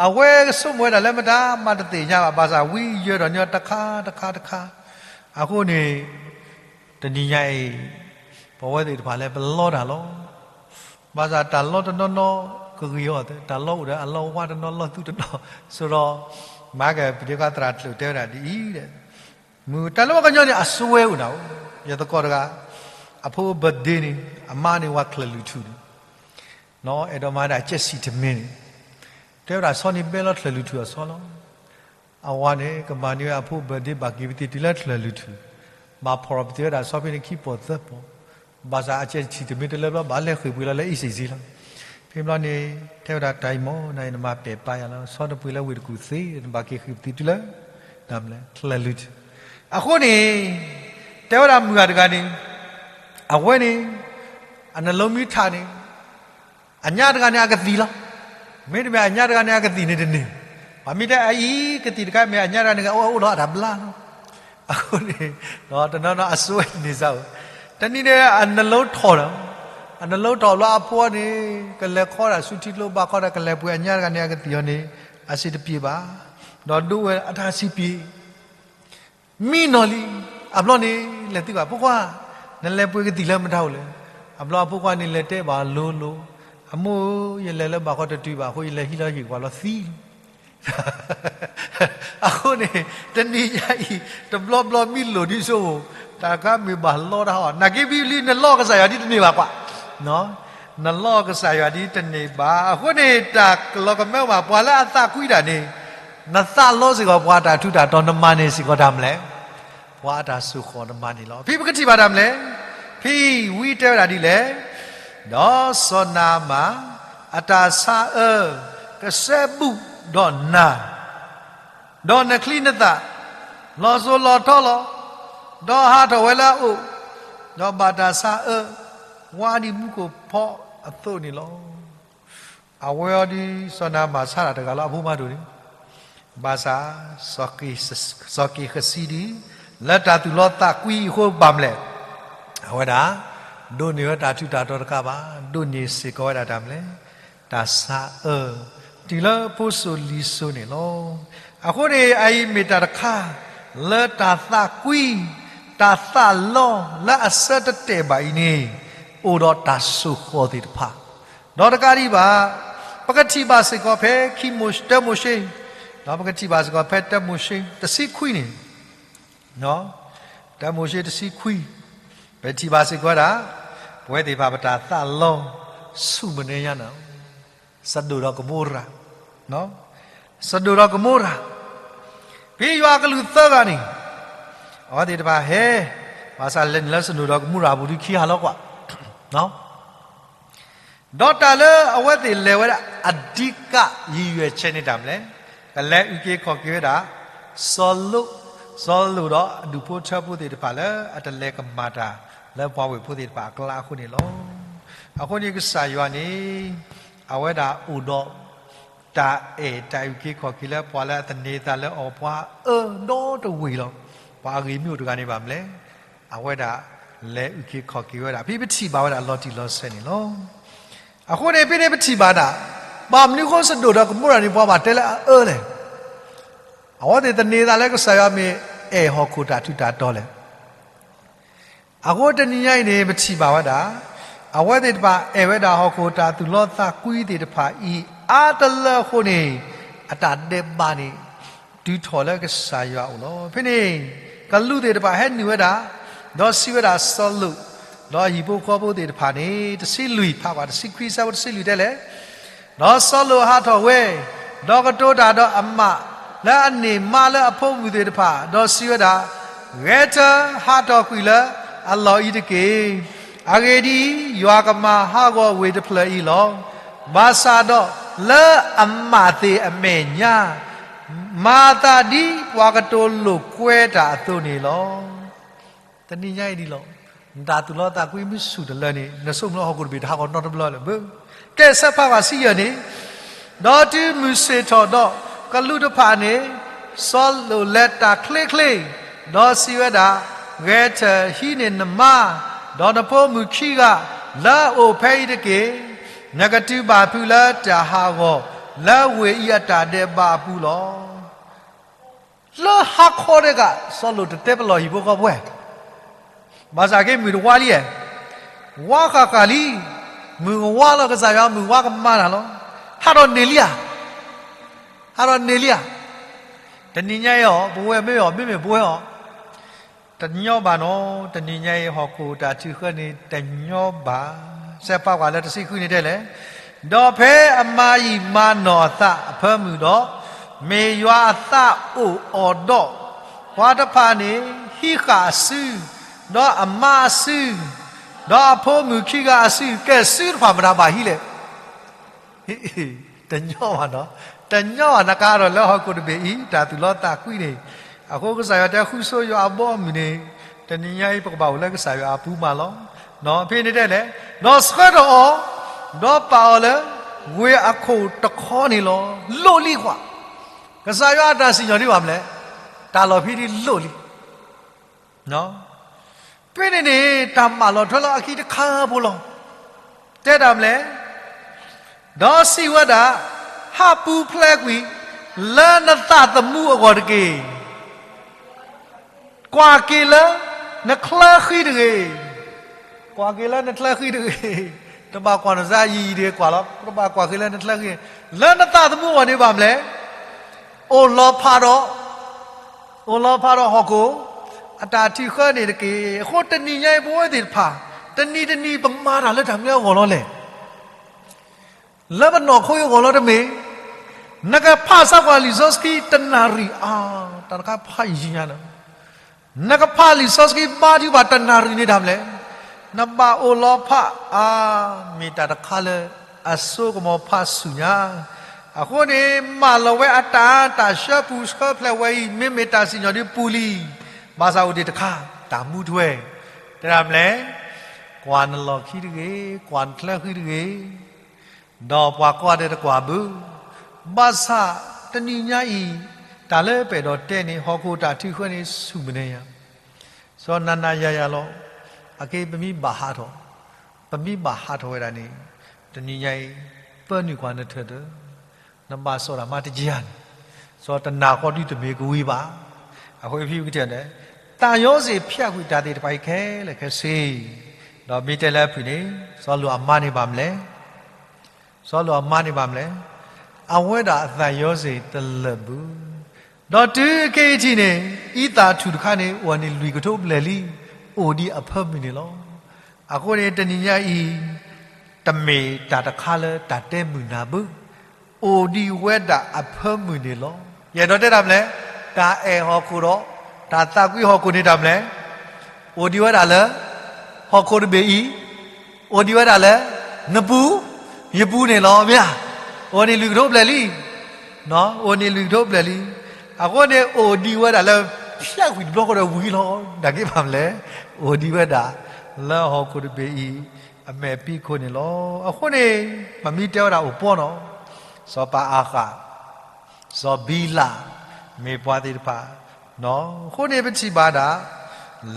အဝဲကဆိကမိၣ်ဝဲဒၣ်လၢမတၤမးတသ့ၣ်ညါဘၣ်, ဘၣ်ဆၣ်ဝံယၢၤဒီးန့ၢ်တခါတခါတခါ, အဃိန့ၣ် တနံၤညါအံၤ ပဝဲသ့ၣ်တဖၣ်လၢပလီတၢ်လီၤ. ဘၣ်ဆၣ်တၢ်လီတနီၤနီၤကဂ့ၤအီၤ, တၢ်လီအိၣ်ဒီးအလီဝါတနီၤလီသူတနီၤ, ဆိဒီး မၤကပဒ့ကသရၣ်ကျိာ်တဲဝဲဒၣ်ဒ်အံၤ, မုၢ်တၢ်လၢပှၤကညီန့ၣ် အစွဲအိၣ်နၤဧိၤ, ယသကိးတဂၤ အဖိ birthday န့ၣ် အမါန့ၣ်ဝဲချၢၣ်လွံၢ်ထူၣ်န့ၣ် အဲၣ်ဒိးမၤဒၣ်ကဲစံၣ်တမ့ၢ်န့ၣ်, တဲဝဲဒၣ်ဆီန့ၣ်ဘဲလီၤချၢၣ်လွံၢ်ထူၣ်အဆီလီၤ. အဝၤန့ၣ် ကမၤန့ၢ်ဝဲအဖိ birthday ဘၣ်က့ၤပသံတုၤလၢချၢၣ်လွံၢ်ထူၣ်, ဘၣ်ဖီၣ်ပသံဝဲဒၣ်ဆီဖဲန့ၣ်ခံပီၢ်သၢပီၢ်, ဘၣ်ဆၣ်အကဲစံၣ်တမ့ၢ်တလၢဘျီ ဘၣ်လဲၤဃ့ၢ်ပှ့ၤလီၤလၢအ့စ့ၣ်စ့လီၤ. ဖဲဘျီန့ၣ် တဲဝဲဒၣ်တၢ်အံၤမ့ၢ် နမၤပဲာ်ပာ်ယၤလီၤ, ဆီတပှ့ၤလၢဝ့ၢ်တကူၣ်သ့, နဘၣ်က့ၤဃ့ၢ်ပသံတုၤလၢ ဒၣ်မလဲၣ် ချၢၣ်လွံၢ်ထူၣ်. အဃိန့ၣ် တဲဝဲဒၣ်မုၢ်ဂၤတဂၤန့ၣ် အဝဲန့ၣ် အနလီမံထးန့ၣ် အညါတဂၤန့ၣ်အကသံၣ်လီၤ. မ့တမ့ၢ်အညါတဂၤန့ၣ်အကသံၣ်န့ၣ်တန့ၢ်, ပှၤမ့ၢ်တဲအအံၤကသံၣ်တခါ မ့ၢ်အညါတဂၤန့ၣ်ကအိၣ်အိၣ်ဒီးအတၢ်ဘျါလီၤ. အဃိန့ၣ် တနီၤနီၤအစွဲန့ၢ်စၢ်ဧိၤ, တနံၤန့ၣ် အနလီထီၣ်ဒီး အနလီထီၣ်ဘျီအဖိန့ၣ် ကလဲၤခီဒၣ်ဆူထံကျိဘၣ်ခီဒၣ် ကလဲၤပှ့ၤအညါတဂၤန့ၣ်အကသံၣ်အီၤန့ၣ် အဆံးတပျ့ၤဘၣ်, ဒီးဒိဝဲအတၢ်ဆံးပျ့ၤ မံနီၤလံ. အဘျီန့ၣ် လဲၤသံကွၢ် ဖိခွါ, နလဲၤပှ့ၤကသံၣ်လၢမတၤအိၣ်လဲၣ်. အဘျီအဖိခွါန့ၣ်လဲၤတဲဘၣ်လိၤလိၤ, အမိၢ်ဧၢ, ယလဲၤလၢဘၣ်ဃီတတုၤဘၣ်အဃိ ယလဲၤဟံးလီၤဟံၣ်ကပၤလီၤသံလီၤ. အဃိန့ၣ် တနံၤညါအံၤ တဘျီဘျီမ့ၢ်လိၣ်ဒ်ဆိမိၣ် တၢ်တခါမ့ၢ်ဘၣ်လီတၢ်ဟီ နာ်က့ဘံလံ နလီၢ်ကစၢ်ယွၤဒ်တန့ၢ်ဘၣ်ကွၢ် နလီၢ်ကစၢ်ယွၤဒ်တန့ၢ်ဘၣ်. အဃိန့ၣ် တၢ်ကလီၤကမၢဘၣ် ပှၤလၢအသးကွံတၢ်န့ၣ် နသးလီစ့ၢ်ကီးပှၤအတၢ်ထူးတၢ်တီၤ နမၤန့ၢ်စ့ၢ်ကီးတၢ်မလဲၣ်, ပှၤအတၢ်ဆိၣ်ဃီၤနမၤန့ၢ်လီၤ. ဖဲပကထံၣ်ဘၣ်တၢ်မလဲၣ်, ဖဲဝံတဲဝဲဒၣ်ဒ်လဲၣ်, ဒီးစီၤနၤမၣ် အတၢ်ဆါအၢ ကစဲဘူးဒီးနၤ ဒီးနချံနသၣ် လီၤစိၤလီၤထီလီၤ. ဒီးဟးထီၣ်ဝဲလၢအအိၣ်, ဒီးဘၣ်တၢ်ဆါအၢ ဝါဒ်မူခိၣ်ဖီအသိးန့ၣ်လီၤ. အဝဲအီၤဒ်စီၤနၤမၣ်ဆါတၢ်တဂၤလီၤ အဖိမါဒိၣ်န့ၣ်, ဘၣ်ဆၣ် စီၤက့ၤဃစံဒ် လၢတၢ်သူၣ်လီသးကွံအဃိဘၣ်မလဲၣ်, အဝဲဒၣ် ဒိးန့ၢ်ဝဲတၢ်ထူးတၢ်တီၤတကးဘၣ်, ဒိးန့ၢ်စ့ၢ်ကီးဝဲဒၣ်တၢ်မလဲၣ်, တၢ်ဆါအၢ တုၤလၢဖိစိၤလံၤစိၤန့ၣ်လီၤ. အဃိန့ၣ် အအံၤမ့ၢ်တၢ်တခါ လၢတၢ်သးကွံ တၢ်သးလီလၢအဆၢတတဲာ်ဘၣ်အံၤန့ၣ် အိၣ်ဒီးတၢ်ဆိၣ်ဃီၤသ့ၣ်တဖၣ်, ဒီးတကးဒံးဘၣ် ပကထံၣ်ဘၣ်စ့ၢ်ကီးဖဲခံမိၤၡ့ တၢမိၤၡ့, ဒီးပကထံၣ်ဘၣ်စ့ၢ်ကီးဖဲတၢမိၤၡ့တဆံခွံန့ၣ် တၢမိၤၡ့တဆံခွံ, ပထံၣ်ဘၣ်စ့ၢ်ကီးဝဲဒၣ် ပဝဲသ့ၣ်တဖၣ်ပတၢ်သးလီ ဆူၣ်မနုၤညါန့ၣ်, စဒိၣ်ဒီးကမိရၤ, စဒိၣ်ဒီးကမိရၤ, ဖဲယွၤအကလူးသၢဂၤန့ၣ် အဝဲသ့ၣ်တဖၣ်ဟဲ, ဘၣ်ဆၣ်လဲၤနုာ်လၢစဒိၣ်ဒီးကမိရၤအပူၤဒုခံဂၤလီၤကွၢ် ဒီးတၢ်လၢအဝဲသ့ၣ်လဲၤဝဲဒၣ်အဓိကရည်ရွယ်ချက်န့ၣ်တၢ်မလဲၣ်, ကလဲၤအုၣ်က့ၤခီၣ်က့ၤဝဲဒၣ် စီၤလိာ်, စီၤလိာ်ဒီးအဒူၣ်ဖိထၢဖိသ့ၣ်တဖၣ်လၢအတလဲၤကမၤတၢ်လၢပှၤဝ့ၢ်ဖိသ့ၣ်တဖၣ်အကျါအဃိန့ၣ်လီၤ. အဃိန့ၣ်ကစၢ်ယွၤန့ၣ် အဝဲဒၣ်အိၣ်ဒီး တၢ်အဲၣ်တၢ်အုၣ်က့ၤခီၣ်က့ၤလၢပှၤလၢအသန့ၤသးလၢအီၣ်ပှၤအၢဒီတဝ့ၢ်လီၤ. ပှၤအဂ့ၢ်မ့ၢ်အိၣ်တဂၤန့ၣ်ဘၣ်မလဲၣ်, အဝဲဒၣ်လဲၤအုၣ်က့ၤခီၣ်က့ၤဝဲဒၣ် ဖဲပထံၣ်ဘၣ်ဝဲဒၣ်လီၤတံၢ်လီၤဆဲးန့ၣ်လီၤ. အဃိန့ၣ် ဖဲန့ၣ်ပထံၣ်ဘၣ်ဒၣ် ဘၣ်မနုၤအဃိစဒိၣ်ဒီးကမိရၤန့ၣ် ပှၤဘၣ်တဲလၢအအၢလဲၣ်. အဝဲသ့ၣ်သန့ၤသးလၢကစၢ်ယွၤမ့ၢ်အဲၣ်ဟီၣ်ခိၣ်တၢ်ထူးတၢ်တီၤလဲၣ်. အဃိတနံၤညါအံၤန့ၣ် ပထံၣ်ဘၣ်ဝဲဒၣ် အဝဲသ့ၣ်တဖၣ်အဲၣ်ဝဲဒၣ်ဟီၣ်ခိၣ်တၢ်သူၣ်လီသးကွံသ့ၣ်တဖၣ်အံၤ အါတလၢအဃိန့ၣ် အတၢ်ဒဲးဘးန့ၣ် တုၤထီၣ်လၢကစၢ်ယွၤအအိၣ်လီၤ. ဖဲန့ၣ် ကလူးသ့ၣ်တဖၣ်ဟဲနုာ်ဝဲဒၣ် ဒီးစံးဝဲဒၣ်စီၤလိာ် ဒီးအဟံၣ်ဖိဃီဖိသ့ၣ်တဖၣ်န့ၣ် တဆံလွံၢ် ဖးကွၢ်တဆံခွံ ဆၢဖိတဆံလွံၢ်တဲလဲၣ် ဒီးစီၤလိာ်ဟးထီၣ်ဝဲ, ဒီးကတိၤတၢ်ဒီးအမးလၢအန့ၢ်မါလၢအဖိမုၣ်သ့ၣ်တဖၣ်, ဒီးစံးဝဲဒၣ်, ဂဲၤထၢၣ်ဟးထီၣ်ကွံာ်လၢအလီၢ်အံၤတက့ၢ်. အဂ့ၢ်ဒ်အံၤ, ယွၤကမၤဟးဂီၤဝ့ၢ်တဖျၢၣ်အံၤလီၤ. ဘၣ်ဆၣ်ဒီးလၢအမးသ့ၣ်အမဲာ်ညါ, မၤအသးဒ်ပှၤကတိၤလိာ်ကွဲတၢ်အသိးန့ၣ်လီၤ. တနံၤညါအံၤဒ်လီၤ. နတၢ်သူၣ်လီသးကွံမ့ၢ်ဆူၣ်တလၢန့ၣ် နဆိကမိၣ်လၢဟီၣ်ခိၣ်တဘ့ၣ်တဟးဂီၤနီတဘျီလၢၤဘၣ်. ကဲ ဆၢဖးဝဲဆံယဲၢ်န့ၣ်, ဒီးတုၤမုၢ်ဆ့ၣ်ထီၣ်ဒီးကလူးတဖၣ်န့ၣ်, စီၤလိာ်လဲၤတၢ်ချ့ချ့, ဒီးစံးဝဲဒၣ်, ဂဲၤထၢၣ်ဟံးန့ၢ်နမါ, ဒီးနဖိမုၣ်ခံဂၤ, လၢအအိၣ်ဖဲအံၤတက့ၢ်. နကတုၤဘၣ်ဖုးလၢတၢ်ဟးဂီၤလၢဝ့ၢ်အံၤအတၢ်ဒဲးဘးအပူၤလီၤ. လၢဟါခီတဂၤ စီၤလိာ်တတဲပလီၢ်ဟံၣ်ဖိဃီဖိဝဲ, ဘၣ်ဆၣ်က့မုၢ်တဝါလံဧါ, ဝါဃၣ်ဃၣ်လံ, မုၢ်ကဝါလီၤ ကစၢ်ယွၤမုၢ်ဝါကမၤတၢ်လီၤ. ဟးထီၣ်န့ၢ်လံဧါ, ဟးထီၣ်န့ၢ်လံဧါ. တနံၤညါအံၤအီၤ ပဝဲမ့ၢ်အီၤ မ့မ့ၢ်ပဝဲအီၤ တညီဘၣ်နီၤ. တနံၤညါအံၤ ဟီၣ်ခိၣ်တၢ်ထုးဃၢန့ၣ် တညီဘၣ်. စဲးဖးကွၢ်လၢတဆံဃုန့ၣ်တဲလဲၣ်, ဒီးဖဲအမၤယံာ်မၤနီၢ်အသးအဖၢမုၢ်ဒီး, မ့ၢ်ယွၤအသးအိၣ်အီၤဒီး, ပှၤတဖၣ်န့ၣ် ဟံးဃာ်အစု, ဒီးအမါအစု, ဒီးအဖိမုၣ်ခံဂၤအစု, ကဲစုတဖၣ်မတၤဘၣ်ဟံးလဲၣ် တညီဘၣ်နီၤ, တညီဘၣ် နကဟးထီၣ်လၢဟီၣ်ခိၣ်တဘ့ၣ်အံၤ တၢ်သူၣ်လီသးကွံန့ၣ်, အဃိကစၢ်ယွၤတဲဃုဆိယွၤအဘီအမုၢ်န့ၣ်, တနံၤညါအံၤ ပကဘၣ်အိၣ်လၢကစၢ်ယွၤအပူၤမးလီၤ. ဖဲန့ၣ်တဲလဲၣ်, ဒီးဆှၢထီၣ်အီၤ, ဒီးပာ်အီၤလၢဝ့ၢ်အခိၣ်တခီန့ၣ်လီၤ. လိၣ်လံကွၢ်, ကစၢ်ယွၤအတၢ်စံၣ်ညီၣ်ဒ်ဘၣ်မနုၤလဲၣ်, တၢ်လီၢ်ဖဲဒ်လိၣ်လံ ဖဲန့ၣ်န့ၣ် တၢ်မၤလီၤထွဲလၢအခံတခါဖိလီၤ. တဲတၢ်မနုၤလဲၣ်, ဒီးစံးဝဲဒၣ်, ဟးပူၤဖျဲးကွံာ်လၢနသးသမူအဂီၢ်တက့ၢ်. ကွၢ်က့ၤလၢနချၢဃံတဂ့ၤ. ကွၢ်က့ၤလၢနချၢဃံတဂ့ၤ. တဘၣ်ကွၢ်နစါယံာ်ယံာ်တဂ့ၤကွၢ်လီၤ. တဘၣ်ကွၢ်က့ၤလၢနချၢဃံ, လၢနသးသမူအဂီၢ်န့ၣ်ဘၣ်မနုၤလဲၣ်, အိၣ်လီၤဖးဒီး အိၣ်လီၤဖးဒီးဟီၣ်ခိၣ်အတၢ်ထုးဃၢန့ၣ်တက့ၢ်. အဃိတနံၤညါအံၤ ပဝဲသ့ၣ်တဖၣ် တနံၤတနံၤပမၤတၢ်လၢတၢ်မနုၤအဂီၢ်လီၤလဲၣ်. လၢပနီၢ်ခိအဂီၢ်လီၤတမ့ၢ်, နကဖးဆါကွၢ်လံာ်စီဆှံတနၣ်ရံၣ်အါ, တၢ်တခါဖးယံာ်ညါန့ၣ်, နကဖးလံာ်စီဆှံဘါထုကဖၣ်တနၣ်ရံၣ်န့ၣ်တၢ်မနုၤလဲၣ်, နဘၣ်အိၣ်လီၤဖးအါ, မ့ၢ်တၢ်တခါလၢအစိကမီၤဖးဆူၣ်ညါ. အဃိန့ၣ် မၢလီၤဝဲအတၢ်တၢ်ဆှၢပူၤဆှၢဖျဲးဝဲအံၤ မ့မ့ၢ်တၢ်စံၣ်ညီၣ်ဒ်ပူၤလံ, ဘၣ်ဆၣ်အိၣ်ဒံးတခါ တၢ်မူထွဲ, တဲဒၣ်မနုၤလဲၣ်, ကွၢ်နလီၢ်ခံတဂ့ၤ, ကွၢ်နချၢဃံတဂ့ၤ, ဒီးပှၤကိးဂၤဒဲးတကွၢ်ဘၣ်. ဘၣ်ဆၣ်တနံၤညါအံၤ တၢ်လၢပအဲၣ်ဒိးတဲန့ၣ် ဟီၣ်ခိၣ်တၢ်ထုးဃၢန့ၣ်ဆူၣ်မနုၤညါ, စီၤနၤနၤယၤယၤလီၤ. အက့ပမ့ၢ်ဘၣ်ဟးထီၣ်, ပမ့ၢ်ဘၣ်ဟးထီၣ်ဝဲဒၣ်န့ၣ်, တနံၤညါအံၤ ပၢနုာ်ကွၢ်နထၢၣ်တၢၢ်, နဘၣ်စိာ်တၢ်မၤတက့ၢ်ဧါန့ၣ်, စီၤတနၢ်ဃီဒုတမ့ၢ်ကဝံၤဘၣ်. အဃိဖဲပကတဲန့ၣ်, သးယောဇာတဖျၢၣ်ကွံာ်တၢ်သ့ၣ်တဖၣ်အံၤခဲလၢာ်ခဲဆ့, ဒီးမ့ၢ်တဲလၢအဖုၣ်န့ၣ် စီၤလိာ်အမါန့ၣ်ဘၣ်မနုၤလဲၣ်, စီၤလိာ်အမါန့ၣ်ဘၣ်မနုၤလဲၣ်, အဝဲဒၣ်အသးယောဇာတလၢာ်ဘၣ်. ဒီးတုၤခဲအံၤထံးန့ၣ် အံသၣ်ထူၣ်တခါန့ၣ် အိၣ်န့ၣ်လွံၢ်ကထိဘျဲၣ်လံ, အိၣ်ဒံးအဖၢမုၢ်န့ၣ်လီၤ. အဃိန့ၣ် တနံၤညါအံၤ တမ့ၢ်တၢ်တခါလၢတၢ်တဲမုာ်နၤဘၣ်, အိၣ်ဒံးဝဲဒၣ်အဖၢမုၢ်န့ၣ်လီၤ. ယအဲၣ်ဒိးတဲတၢ်မနုၤလဲၣ်, တၢ်အဲၣ်ဟီၣ်ခိၣ်ဒီး တၢ်သးကွံဟီၣ်ခိၣ်န့ၣ်တၢ်မနုၤလဲၣ်, အိၣ်ဒံးဝဲဒၣ်လၢ ဟီၣ်ခိၣ်တဘ့ၣ်အံၤ, အိၣ်ဒံးဝဲဒၣ်လၢ နပူၤ, ယပူၤန့ၣ်လီၤ မ့ၢ်ဧါ. အိၣ်န့ၣ်လွံၢ်ကထိဘျဲၣ်လံ, အိၣ်န့ၣ်လွံၢ်ကထိဘျဲၣ်လံ. အဃိန့ၣ် အိၣ်ဒံးဝဲဒၣ်လၢ ဖျၢၣ်ကွံာ်တဘျီဃီဒီးဝံၤလီၤ. နာ်က့ဘၣ်မနုၤလဲၣ်, အိၣ်ဒံးဝဲဒၣ် လၢဟီၣ်ခိၣ်တဘ့ၣ်အံၤ အမဲာ်ဖံးခိၣ်န့ၣ်လီၤ. အဃိန့ၣ် ပမ့ၢ်တဲဝဲဒၣ်အိၣ်ပီၢ်နီၤ, စီၤပၤအၤဃး, စီၤဘံလး, မ့ၢ်ပှၤသ့ၣ်တဖၣ်, အဃိန့ၣ် ပထံၣ်ဘၣ်ဒၣ်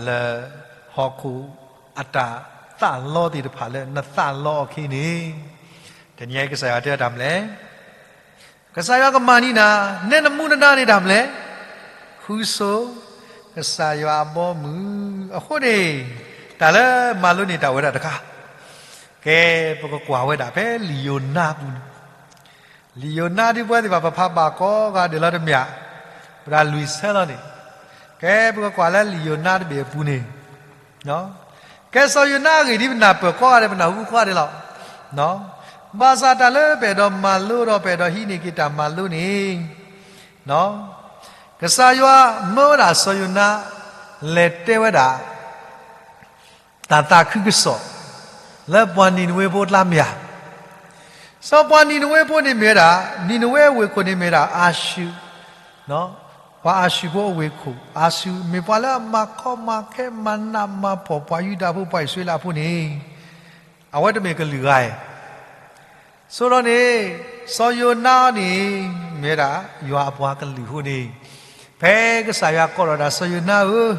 လၢဟီၣ်ခိၣ်အတၢ်သးလီသ့ၣ်တဖၣ်လၢ နသးလီအခံန့ၣ်, တနံၤအံၤကစၢ်ယွၤတဲတၢ်မနုၤလဲၣ်, ကစၢ်ယွၤကမၤန့ၢ်နၤ, နဲနမူနဒါန့ၣ်တၢ်မနုၤလဲၣ်, ဃုဆိ ကစၢ်ယွၤအဘီအမုၢ်. အဃိန့ၣ် တၢ်လၢမၤလိန့ၢ်တၢ်ဝဲဒၣ်တခါ, ကဲ ပကကွၢ်ဝဲဒၣ်ဖဲလံာ်ယိၤနါအပူၤန့ၣ်, လံာ်ယိၤနါဒ်ပဝဲသ့ၣ်တဖၣ် ပဖးဘၣ်ကိးဂၤဒဲးလီၤတမ့ၢ်ဧါ, ပတၢ်လွံၢ်ဆၢလီၤန့ၣ်, ကဲ ပကကွၢ်လၢလံာ်ယိၤနါတဘ့ၣ်အပူၤန့ၣ် ကဲစီၤယိၤနါအဂ့ၢ်ဒ်ပနၢ်ပၢၢ်ကိးဂၤဒဲး ပနၢ်ဟူကိးဂၤဒဲးလီၤ. ဘၣ်ဆၣ်တၢ်လၢပအဲၣ်ဒိးမၤလိဒီး ပအဲၣ်ဒိးဟံးန့ၢ်က့ၤတၢ်မၤလိန့ၣ်, ကစၢ်ယွၤမၢဝဲဒၣ်စီၤယိၤနါ လဲၤတဲဝဲဒၣ် တၢ်သးခုကစီၣ် လၢပှၤနံၤနဝ့ဖိအကျါမ့ၢ်ဧါ. စီၤပှၤနံၤနဝ့ဖိန့ၣ်မ့ၢ်ဝဲဒၣ် နံၤနဝ့ဝ့ၢ်ခိၣ်န့ၣ်မ့ၢ်ဝဲဒၣ် အၤၡူၢ် ပှၤအၤၡူၢ်ဖိအဝ့ၢ်ခိၣ်, အၤၡူၢ်မ့ၢ်ပှၤလၢအမၤကီမၤခဲမၤနးမၤဖှီၣ်ပှၤယူဒၤဖိပှၤအံၣ်စရ့လးဖိန့ၣ်, အဝဲတမ့ၢ်ကလုာ်ဂၤဧါ. ဆိဒီးန့ၣ်, စီၤယိၤနါန့ၣ်, မ့ၢ်ဝဲဒၣ်ယွၤအပှၤကလုာ်အဃိန့ၣ်, ဖဲကစၢ်ယွၤကိးထီၣ်ဒၣ်စီၤယိၤနါဧၢ,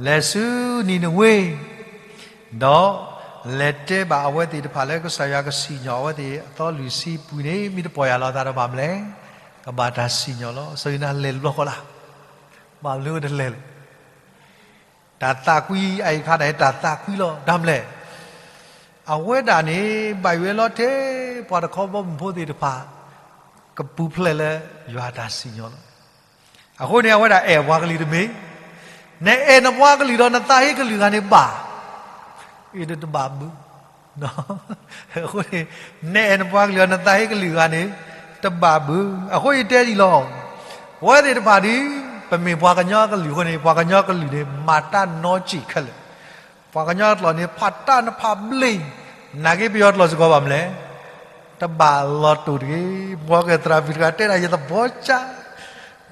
လဲၤဆူနံၤနဝ့, ဒီးလဲၤတဲဘၣ်အဝဲသ့ၣ်တဖၣ်လၢကစၢ်ယွၤကစံၣ်ညီၣ်အဝဲသ့ၣ်အသီလွံၢ်ဆံအပူၤန့ၣ် မ့ၢ်တပီၢ်ယၢ်လီၤအသးဒီးဘၣ်မလဲၣ်. ကဘၣ်တၢ်စံၣ်ညီၣ်လီၤ. စီၤယိၤနါလဲၤတဘျီဃီလၢ်, ဘၣ်မနုၤတလဲၤလဲၣ်. တၢ်သးကွံအအံၤအခါန့ၣ် တၢ်သးကွံလီၤ. တၢ်မလဲၣ်, အဝဲဒၣ်န့ၣ် ဘၣ်ယွၤလီၤထဲပှၤတခီဘီမုၢ်ဖိသ့ၣ်တဖၣ် ကပူၤဖျဲးလၢယွၤအတၢ်စံၣ်ညီၣ်လီၤ. အဃိန့ၣ် အဝဲဒၣ်အဲၣ်ပှၤကလုာ်တမ့ၢ်, နအဲၣ်နပှၤကလုာ်ဒီးနသးဟ့ကလုာ်ဂၤန့ၣ်ဘၣ်, အံၤတဘၣ်ဘုး အဃိန့ၣ် နအဲၣ်နပှၤကလုာ်ဒီးနသးဟ့ကလုာ်ဂၤန့ၣ် တဘၣ်ဘုး. အဃိယတဲဒ်အံၤလီၤ. ပဝဲသ့ၣ်တဖၣ်ဒီး ပမ့ၢ်ပှၤကညီကလုာ်အဃိန့ၣ် ပှၤကညီကလုာ်န့ၣ် မၤတၢ်နီတစဲးခဲလၢာ်. ပှၤကညီကျိာ်န့ၣ် ဖးတၢ်နဖးဘျ့, နာ်က့ပယီၤကျိာ်စ့ၢ်ကီးဘၣ်မလဲၣ်. တဘၣ်လီၤတိၢ်တဂ့ၤ. မ်ကသရၣ်မုၣ်တဂၤတဲဒၣ်ယသဘီကၠၢ်,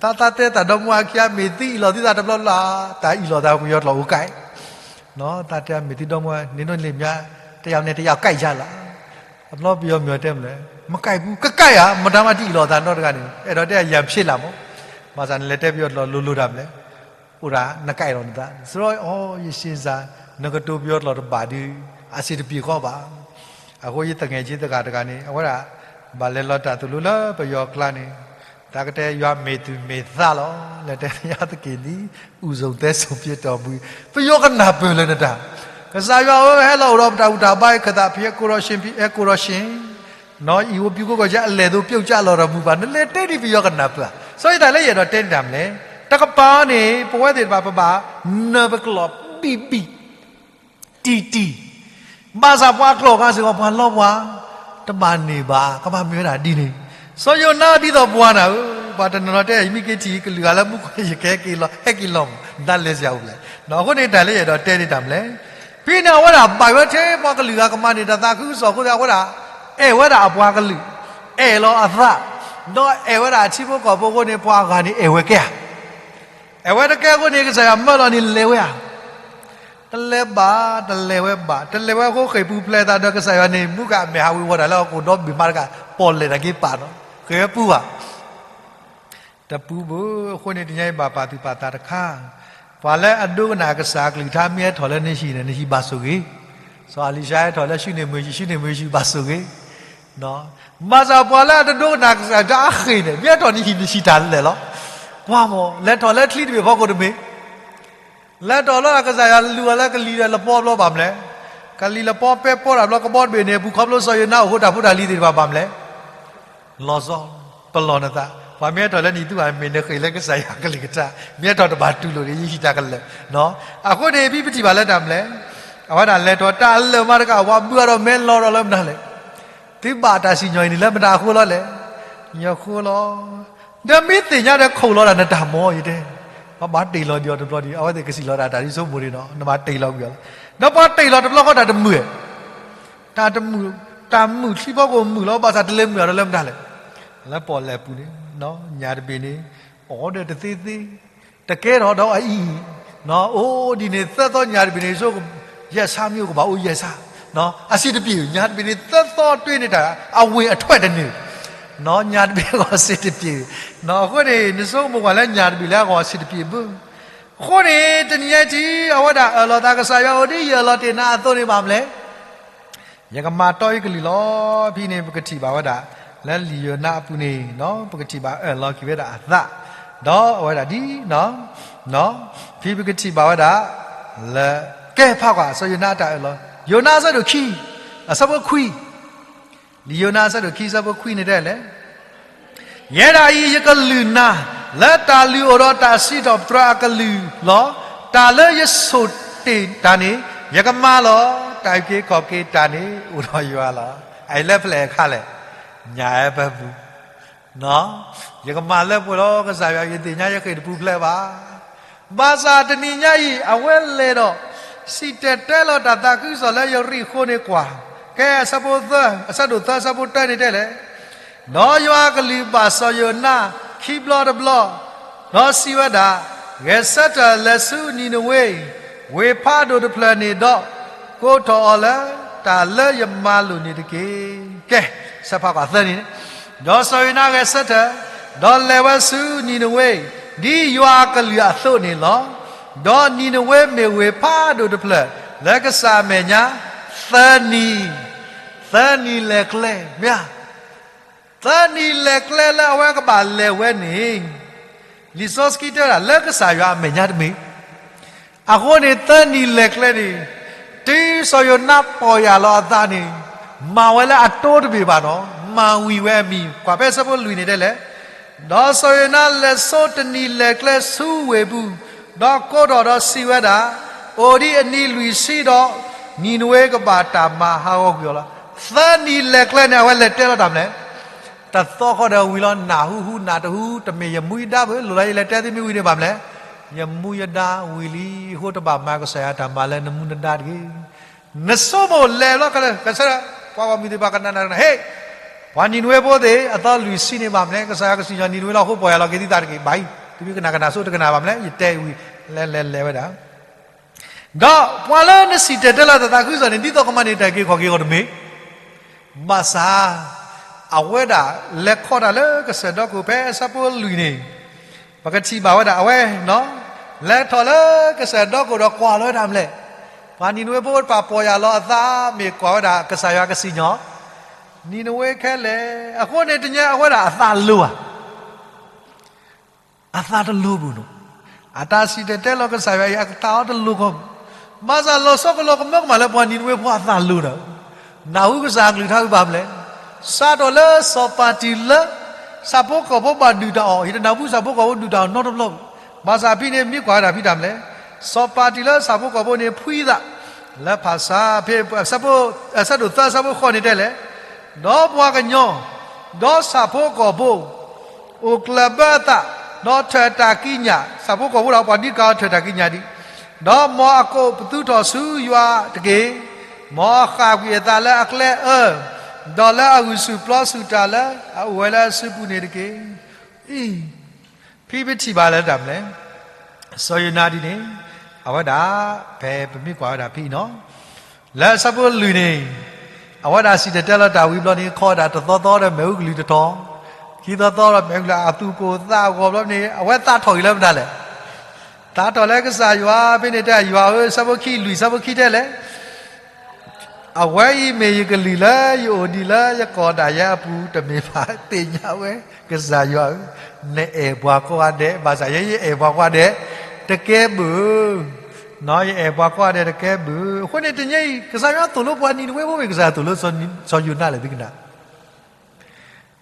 တၢ်သးတဲတၢ်ဒီမါဝၤခံဂၤ မ့ၢ်သုအ့ၣ်လိာ်သုသးတဘျီလၢ်, တၢ်အ့ၣ်လိာ်သးပယီၤကျိာ်အိၣ်ကဲ, တၢ်တဲမ့ၢ်သုဒီမါဝၤန့ၣ် နလ့ၣ်မၠါ တယောက်နဲ့တယောက်ကိုက်ကြလား, အဘျီပယီၤမ့ၢ်တဲမလဲၣ်, မကိုက်ဘူး, ကကိုက်ဧါ, မတၤမးတအ့ၣ်လိာ်သးနီတဂၤန့ၣ် အဲၣ်ဒိးတဲအရန်ဖြစ်လာမး. ဘၣ်ဆၣ်နလဲၤတဲပယီၤကျိာ်လိၤလိၤတၢ်မလဲၣ်, အိၣ်ဒၣ်နကိုက်လီၤနသး, စရီအီၤ ယစ့စၢ် နကတိၤပယီၤကျိာ်တဘၣ်ဒီး အဆင်တပြေကီးဘၣ်. အဃိယသငယ်ချင်းတဂၤတဂၤန့ၣ် အဝဲဒၣ် ဘၣ်လဲၤလီၤတၢ်သိၣ်လိလၢပယီၤကျါန့ၣ်, တၢ်ကတဲယွၤမ့ၢ်သူၣ်မ့ၢ်သးလီၤ, လဲၤတဲယသက့ၢ်နံၤ ဦးစိန်သဲစိန်ဖြစ်တော်မူ, ပယီၤကနၢ်ပၢၢ်လၢနတၢ်, ကစၢ်ယွၤဧၢ ဟဲလီၤအိၣ်ဒီးပတၢ်ဘူၣ်တၢ်ဘါ ခၢၣ်သးဖံး အဲၣ်ကိၣ်ဒီးရှ့ၣ်, အလဲၤသိးပျူၢ်ကိၢ်ကီၢ်ကဲ အလဲၤသိးပျူၢ်ကၠၢ်လီၤဒီးမူဘၣ်, နလဲၤတဲဒ်ပယီၤကနၢ်ပၢၢ်ဧါ. စီၤယတၢ်လၢယအဲၣ်ဒိးတဲန့ၣ်တၢ်မလဲၣ်, တကပၤန့ၣ် ပဝဲသ့ၣ်တဖၣ်ပဘၣ်နၢၤပကျိာ် ဘံၣ်ဘံၣ် တံၢ်တံၢ်, ဘၣ်ဆၣ်ပှၤကျိာ်အဂၤစ့ၢ်ကီး ပှၤလီပှၤ တဘၣ်န့ၢ်ဘၣ်, ကဘၣ်မ့ၢ်ဝဲဒၣ်ဒ်န့ၣ်. စီၤယိၤနါဒ်သိးပှၤနၤဧၢ, ပှၤတနီၤနီၤတဲ ယမ့ၢ်က့ၤထံၣ်ကလုာ်ဂၤလၢမူခိၣ် ယကဟဲက့ၤလီၤ, ဟဲက့ၤလီၤမး, နတၢ်လဲၤစရာအိၣ်လဲၣ်. အဃိန့ၣ်တၢ်လၢယအဲၣ်ဒိးတဲန့ၢ်တၢ်မလဲၣ်, ဖဲန့ၣ်အဝဲဒၣ်ဘၣ်ဝဲထဲပှၤကလုာ်ဂၤကမၤန့ၢ်တၢ်သးခုကစီၣ်အဃိသတး အဝဲဒၣ် အဲၣ်ဝဲဒၣ်အပှၤကလုာ်, အဲၣ်လီၤအသး, ဒီးအဲၣ်ဝဲဒၣ်အထံဖိကီၢ်ဖိအဃိန့ၣ် ပှၤအဂၤန့ၣ်အဲၣ်ဝဲကဲဧါ. အဲၣ်ဝဲတကဲအဃိန့ၣ် ကစၢ်ယွၤမၢလီၤန့ၣ်လဲၤဝဲဧါ. တလဲၤဘၣ်, တလဲၤဝဲဘၣ်, တလဲၤဝဲအဃိဃ့ၢ်ပူၤဖျဲးသးဒီးကစၢ်ယွၤန့ၣ် မူကမဲာ်ဟးဝ့ၤဝီၤတၢ်လၢဟီၣ်ခိၣ်ဒီဘ့ၣ်မးတကး ပီၣ်လဲၣ်တၢ်က့ၤပာ်ဒီး ဃ့ၢ်ဝဲပူၤဘၣ်. တပူၤဘၣ်. အဃိန့ၣ်တနံၤအံၤဘၣ်ပာ်သူၣ်ပာ်သးတခါ, ပှၤလၢအဒိကနၣ်ကစၢ်အကလုၢ်ကထါ မ့ၢ်ဟဲထီၣ်လၢနဟံၣ်န့ၣ် နဟံၣ်ဘၣ်ဆိၣ်ဂ့ၤ, စီၤအလံၤၡါဟဲထီၣ်လၢ ရှုၣ်န့ၢ်မုၢ်ဟံၣ်, ရှုၣ်န့ၢ်မုၢ်ဟံၣ်ဘၣ်ဆိၣ်ဂ့ၤ ဘၣ်ဆၣ်ပှၤလၢအတဒိကနၣ်ကစၢ်တၢ်အဃ့ၢ်န့ၣ် မ့ၢ်ဟဲထီၣ်နဟံၣ် နဟံၣ်တၢ်လဲာ်လီၤ. ပှၤမ့ၢ်လဲၤထီၣ်လၢချံတဘ့ၣ်ဖီခိၣ်တမ့ၢ်, လဲၤထီၣ်လၢကစၢ်ယွၤလူၤအီၤလၢကလံၤဒီးလပီဘျီဘၣ်မလဲၣ်. ကလံၤလပီပဲပီတၢ်ဘျီ ကဘီတဘ့ၣ်န့ၣ် ပူၤခီဖျိစီၤယိၤနါအိၣ်အဃိ တၢ်ဖိတၢ်လံၤသ့ၣ်တဖၣ်ဘၣ်မလဲၣ် လီၤဆီ, ပလီၢ်နသး, ပှၤမ့ၢ်ဟဲထီၣ်လၢနဟံၣ် သုဘၣ်မ့ၢ်နဃ့ၢ်လၢကစၢ်ယွၤအကလုၢ်ကထါ, မ့ၢ်ဟဲထီၣ်တဘၣ်တူၢ်လိာ်ဒီး ယဟံၣ်တၢ်ကလဲာ်. အဃိန့ၣ် ပထံၣ်ဘၣ်လၢတၢ်မလဲၣ်, အဝဲဒၣ်လဲၤထီၣ်တၢ်လၢာ်မးတကး ပှၤဘုးအါထီၣ်မဲလီၤဒီးလၢမတၤလဲၣ်. သုဘၣ်တၢ်စံၣ်ညီၣ်အံၤန့ၣ် လၢမတၤအဃိလီၤလဲၣ်. ယဃိလီၤ. ဒီးမ့ၢ်သ့ၣ်ညါဒီးခိၣ်လီၤဒၣ်နတၢ်မၤ ယတဲ, ပှၤဘၣ်တ့ၢ်လီၤဒံးအီၤတဘျီဒီး အဝဲသ့ၣ်ကစံၣ်လီၤဒၣ်တၢ်ဒ်ဆိကမိၣ်န့ၣ်ဒီး နဘၣ်တ့ၢ်လီၤကွံာ်အီၤလီၤ. ဒီးပှၤတ့ၢ်လီၤတဘျီဃီ တၢ်တမုာ် တၢ်တမုာ်, တၢ်မုာ်ချံဖီခိၣ်မုာ်လီၤ. ဘၣ်ဆၣ်တလဲၤမုာ်အီၤဒီးလၢမတၤလဲၣ်. လၢပီၣ်လဲၣ်ပူၤန့ၣ်, ညၣ်တဘ့ၣ်န့ၣ် အီၣ်ဒီးတသ့သ့, တကဲထီၣ်ဒီးအအံၤ, အိၣ်ဒ်န့ၣ် သၢသီညၣ်တဘ့ၣ်န့ၣ် ဆိကမိၣ် ယဲၢ်ဆါမ့ၢ်အိၣ်ကဘၣ်အိၣ်ယဲၢ်ဆါ, အဆံးတပျ့ၤ, ညၣ်တဘ့ၣ်န့ၣ် သၢသီတွ့န့ၢ်တၢ် အဝင်အထွက်တန့ၢ်, ညၣ်တဘ့ၣ်အဂီၢ်ဆံးတပျ့ၤ. အဃိန့ၣ် နဆိကမိၣ်ကွၢ်လၢညၣ်တဘ့ၣ်လၢအဂီၢ်ဆံးတပျ့ၤဘၣ်. အဃိန့ၣ် တနံၤညါအံၤ အဝဲဒၣ်အၢၣ်လီၤသး ကစၢ်ယွၤဧၢ, ဒ်ယအၢၣ်လီၤတ့ၢ်နၤအသိးန့ၣ်ဘၣ်မလဲၣ်. ယကမၤတီအံၤကလုၢ်လီၤ. ဖဲန့ၣ် ပကထံၣ်ဘၣ်ဝဲဒၣ် လၢလံာ်ယိၤနါအပူၤန့ၣ်, ပကထံၣ်ဘၣ်အၢၣ်လီၤက့ၤဝဲဒၣ်အသး, ဒီးအဝဲဒၣ်ဒ်, ဖဲပကထံၣ်ဘၣ်ဝဲဒၣ် လၢ ကဲဖးကွၢ် စီၤယိၤနါအတၢ်အၢၣ်လီၤ, ယိၤနါအဆၢဒိၣ်ခံ, အဆၢဖိခွံ, လံာ်ယိၤနါအဆၢဒိၣ်ခံ အဆၢဖိခွံန့ၣ်တဲလဲၣ် ယဲဒၣ်အံၤ ယကလုၢ်နၤ လၢတၢ်လုၢ်အိၣ်ဒီးတၢ်စံးထီၣ်ပတြၢၤအကလုၢ်လီၤ. တၢ်လၢယဆိၣ်တ့ၢ်တၢ်န့ၣ် ယကမၤလီၤ. တၢ်အုၣ်က့ၤခီၣ်က့ၤတၢ်န့ၣ် အိၣ်ဒီးယွၤလီၤ. အအံၤလၢဖျဲၣ်အခါလဲၣ်, ညၣ်အဲၣ်ပူၤ ယကမၤလၢပှဲၤလီၤ ကစၢ်ယွၤ, ယသ့ၣ်ညါယဃ့ၢ်တပူၤဖျဲးဘၣ်. ဘၣ်ဆၣ်တနံၤညါအံၤ အဝဲလဲၤဒီး စံၣ်တဲၤတဲလီၤတၢ်သးခုကစီၣ်လၢယရံၣ်ဃိန့ၣ်ကွၢ်, ကဲအဆၢဖိသၢ, အဆၢဒိၣ်သၢ အဆၢဖိတၢန့ၣ်တဲလဲၣ်, ဒီးယွၤအကလုၢ်ဘၣ်စီၤယိၤနါ ခံဘျီတဘျီ, ဒီးစံးဝဲဒၣ်, ဂဲၤဆၢထၢၣ်လဲၤဆူနံၤနဝ့, ဝ့ၢ်ဖးဒိၣ်တဖျၢၣ်န့ၣ်ဒီး, ကိးထီၣ်အီၤလၢတၢ်လၢယမၤလိာ်န့ၣ်တက့ၢ်. ကဲ, ဆၢဖးကွၢ်သၢနံၤန့ၣ်, ဒီးစီၤယိၤနါဂဲၤဆၢထၢၣ်, ဒီးလဲၤဝဲဆူနံၤနဝ့, ဒ်ယွၤအကလုၢ်အသိးန့ၣ်လီၤ. ဒီးနံၤနဝ့မ့ၢ်ဝ့ၢ်ဖးဒိၣ်တဖျၢၣ် လၢကစၢ်အမဲာ်ညါ, သၢနံၤ, သၢနံၤလဲၤကျဲ, မ့ၢ်ဧါ. သၢနံၤလဲၤကျဲလၢအဝဲကဘၣ်လဲၤဝဲန့ၣ်, လံာ်စီဆှံတဲဝဲဒၣ် လၢကစၢ်ယွၤအမဲာ်ညါတမ့ၢ်. အဃိန့ၣ် သၢနံၤလဲၤကျဲန့ၣ်, တုၤစီၤယိၤနါပီၢ်ယၢ်လီၤအသးန့ၣ်, မၤဝဲလၢအတိတဘ့ၣ်ဘၣ်ဒီး မၤဝံၤဝဲအမံၤ, ကွၢ်ဖဲဆၢဖိလွံၢ်န့ၣ်တဲလဲၣ်. ဒီးစီၤယိၤနါလဲၤဆိတနံၤလဲၤကျဲဆူဝ့ၢ်ပူၤ, ဒီးကိးထီၣ်ဒီးစံးဝဲဒၣ်, အိၣ်ဒံးအနံၤလွံၢ်ဆံဒီး, နံၤနဝ့ကဘၣ်တၢ်မၤဟးဂီၤကွံာ်အီၤလီၤ. သၢနံၤလဲၤကျဲန့ၣ် အဝဲလဲၤတဲလီၤတၢ်မနုၤလဲၣ်. တသီဃီဒီးဝံၤလီၤ, နၢ်ဟူဟူနၢ်တဟူ, တမ့ၢ်ယမူယဒါဘၣ်, လိၣ်လၢယလဲၤတဲသုမ့ၢ်ဝံၤန့ၣ်ဘၣ်မနုၤလဲၣ်. ယမူယဒါဝံၤလံ, အဃိတဘၣ်မၤကစၢ်ယွၤတၢ်မၤလၢနမူနဒါတဂ့ၤ. နဆိကမိၣ်လဲၤလီၤကဆၢ, ပှၤဂီၢ်မုၢ်သ့ၣ်တဖၣ်ကနၣ်နၤ, ဟ့ၣ်, ပှၤနံၤနဝ့ဖိသ့ၣ် အသီလွံၢ်ဆံန့ၣ်ဘၣ်မနုၤလဲၣ်, ကစၢ်ယွၤကစံၣ်ညီၣ်နံၤနဝ့လီၤ, အဃိပီၢ်ယၢ်လီၤက့ၤသုသးတက့ၢ်, ဘၣ်အံၤ, သုမ့ၢ်ကနၣ်ကနၣ်ဆိတကနၣ်ဘၣ်မနုၤလဲၣ်, ယတဲဝံၤ, လဲၤလဲၤလဲၤဝဲဒၣ် ဒီးပှၤလၢနစံၣ်တဲၤတဲလီၤတၢ်သးခုကစီၣ်န့ၣ် ဒ်သိးကမၤန့ၢ်တၢ်အုၣ်က့ၤခီၣ်က့ၤအဂီၢ်တမ့ၢ်, ဘၣ်ဆၣ်, အဝဲဒၣ်လဲၤခီတၢ်လၢကစၢၢ်ဒီခိၣ်ဖဲအဆၢဖိလွံၢ်န့ၣ်, ပကထံၣ်ဘၣ်ဝဲဒၣ်အဝဲ, လဲၤထီၣ်လၢကစၢၢ်ဒီခိၣ်ဒီးကွၢ်လီၤဝဲဒၣ်မနုၤလဲၣ်, ပှၤနံၤနဝ့ဖိတဖၣ်ပီၢ်ယၢ်လီၤအသး မ့ၢ်ကွၢ်ဝဲဒၣ်ကစၢ်ယွၤကစံၣ်ညီၣ် နံၤနဝ့ခဲလၢာ်, အဃိန့ၣ်တညါအဝဲဒၣ်အသးလိၤဧါ အသးတလိၤဘၣ်နီၤ, အတၢ်စံၣ်တဲၤတဲလီၤကစၢ်ယွၤအံၤ အသးအီၤတလိၤကီးဘၣ်, ဘၣ်ဆၣ်လီၤဆီကလီၤကမၢကမၣ်လၢပှၤနံၤနဝ့ဖိအသးလိၤဒီး, နၢ်ဟူကစၢ်အကလုၢ်ကထါဝံၤဘၣ်မနုၤလဲၣ်, စးထီၣ်လၢစီၤပၤတံၢ်လၢ, ဆၣ်ဖိကီၢ်ဖိဘၣ်ဒုးတၢ်အီၣ်, ယတနၢ်ဟူဆၣ်ဖိကီၢ်ဖိဒုးတၢ်အီၣ်နီတဘျီဘၣ်, ဘၣ်ဆၣ်ဖဲန့ၣ်မ့ၢ်ကွၢ်ဝဲဒၣ်ဖဲတၢ်မနုၤလဲၣ်, စီၤပၤတံၢ်လၢဆၣ်ဖိကီၢ်ဖိန့ၣ်ဖှံသး, လၢဖၣ်ဆါဖဲ, အဆၢဒိၣ်သၢအဆၢဖိဃိးန့ၣ်တဲလဲၣ် ဒီးပှၤကညီ, ဒီးဆၣ်ဖိကီၢ်ဖိ, အိၣ်ကျၢၢ်ဘၢအသး, ဒီးထၢၣ်တၢ်ကံးညာ်, ဆၣ်ဖိကီၢ်ဖိဒီးပှၤဒ်ကးအီၤထၢၣ်တၢ်ကံးညာ်ဒံး, ဒီးမ်အကိးပသူထီၣ်ဆူယွၤတက့ၢ်. မ်အဃၣ်ကွံာ်အသးလၢအကျဲအၢ, ဒီးလၢအဂုာ်ဆူၣ်ပျီဆူၣ်တၢ်လၢအအိၣ်ဝဲလၢအစုပူၤန့ၣ်တက့ၢ်. အံၤ, ဖဲပထံၣ်ဘၣ်လၢတၢ်မနုၤလဲၣ် စီၤယိၤနါဒ်န့ၣ်, အဝဲဒၣ်, ဖဲပမ့ၢ်ကွၢ်ဝဲဒၣ်ဖဲအံၤနီၤ, လၢအဆၢဖိလွံၢ်န့ၣ်, အဝဲဒၣ်စံၣ်တဲၤတဲလီၤတၢ်ဝံၤဘျီန့ၣ် ခီဒၣ်တသီသီဒီးမ့ၣ်အူကလုၢ်တထီၣ်, ခံသီသီဒီးမ့ၣ်အူကလုၢ်အသူၣ်ကိၢ်သးဂီၤဘျီန့ၣ် အဝဲသးထီၣ်က့ၤလၢမတၤလဲၣ်, သးထီၣ်လၢကစၢ်ယွၤဖဲန့ၣ်တဲယွၤဧၢ, ဆၢဖိခံလွံၢ် ဆၢဖိခံတဲလဲၣ် အဝဲအံၤမ့ၢ်ယကလုၢ်လၢယအိၣ်ဒံးလၢယကီၢ်ဒၣ်ယဲအပူၤတမ့ၢ်ဘၣ်, သ့ၣ်ညါဝဲ, ကစၢ်ယွၤဧၢ, နအဲၣ်ပှၤကိးဂၤဒဲး, ဘၣ်ဆၣ်ယဲယအဲၣ်ပှၤကိးဂၤဒဲးတကဲဘၣ်ဧၢ, ယအဲၣ်ပှၤကိးဂၤဒဲးတကဲဘၣ်ဧၢ. အဃိန့ၣ်တနံၤအံၤ ကစၢ်ယွၤသိၣ်လိပှၤနံၤနဝ့ဖိမ့ၢ် ကစၢ်ယွၤသိၣ်လိစီၤယိၤနါလဲၣ် သုကနၣ်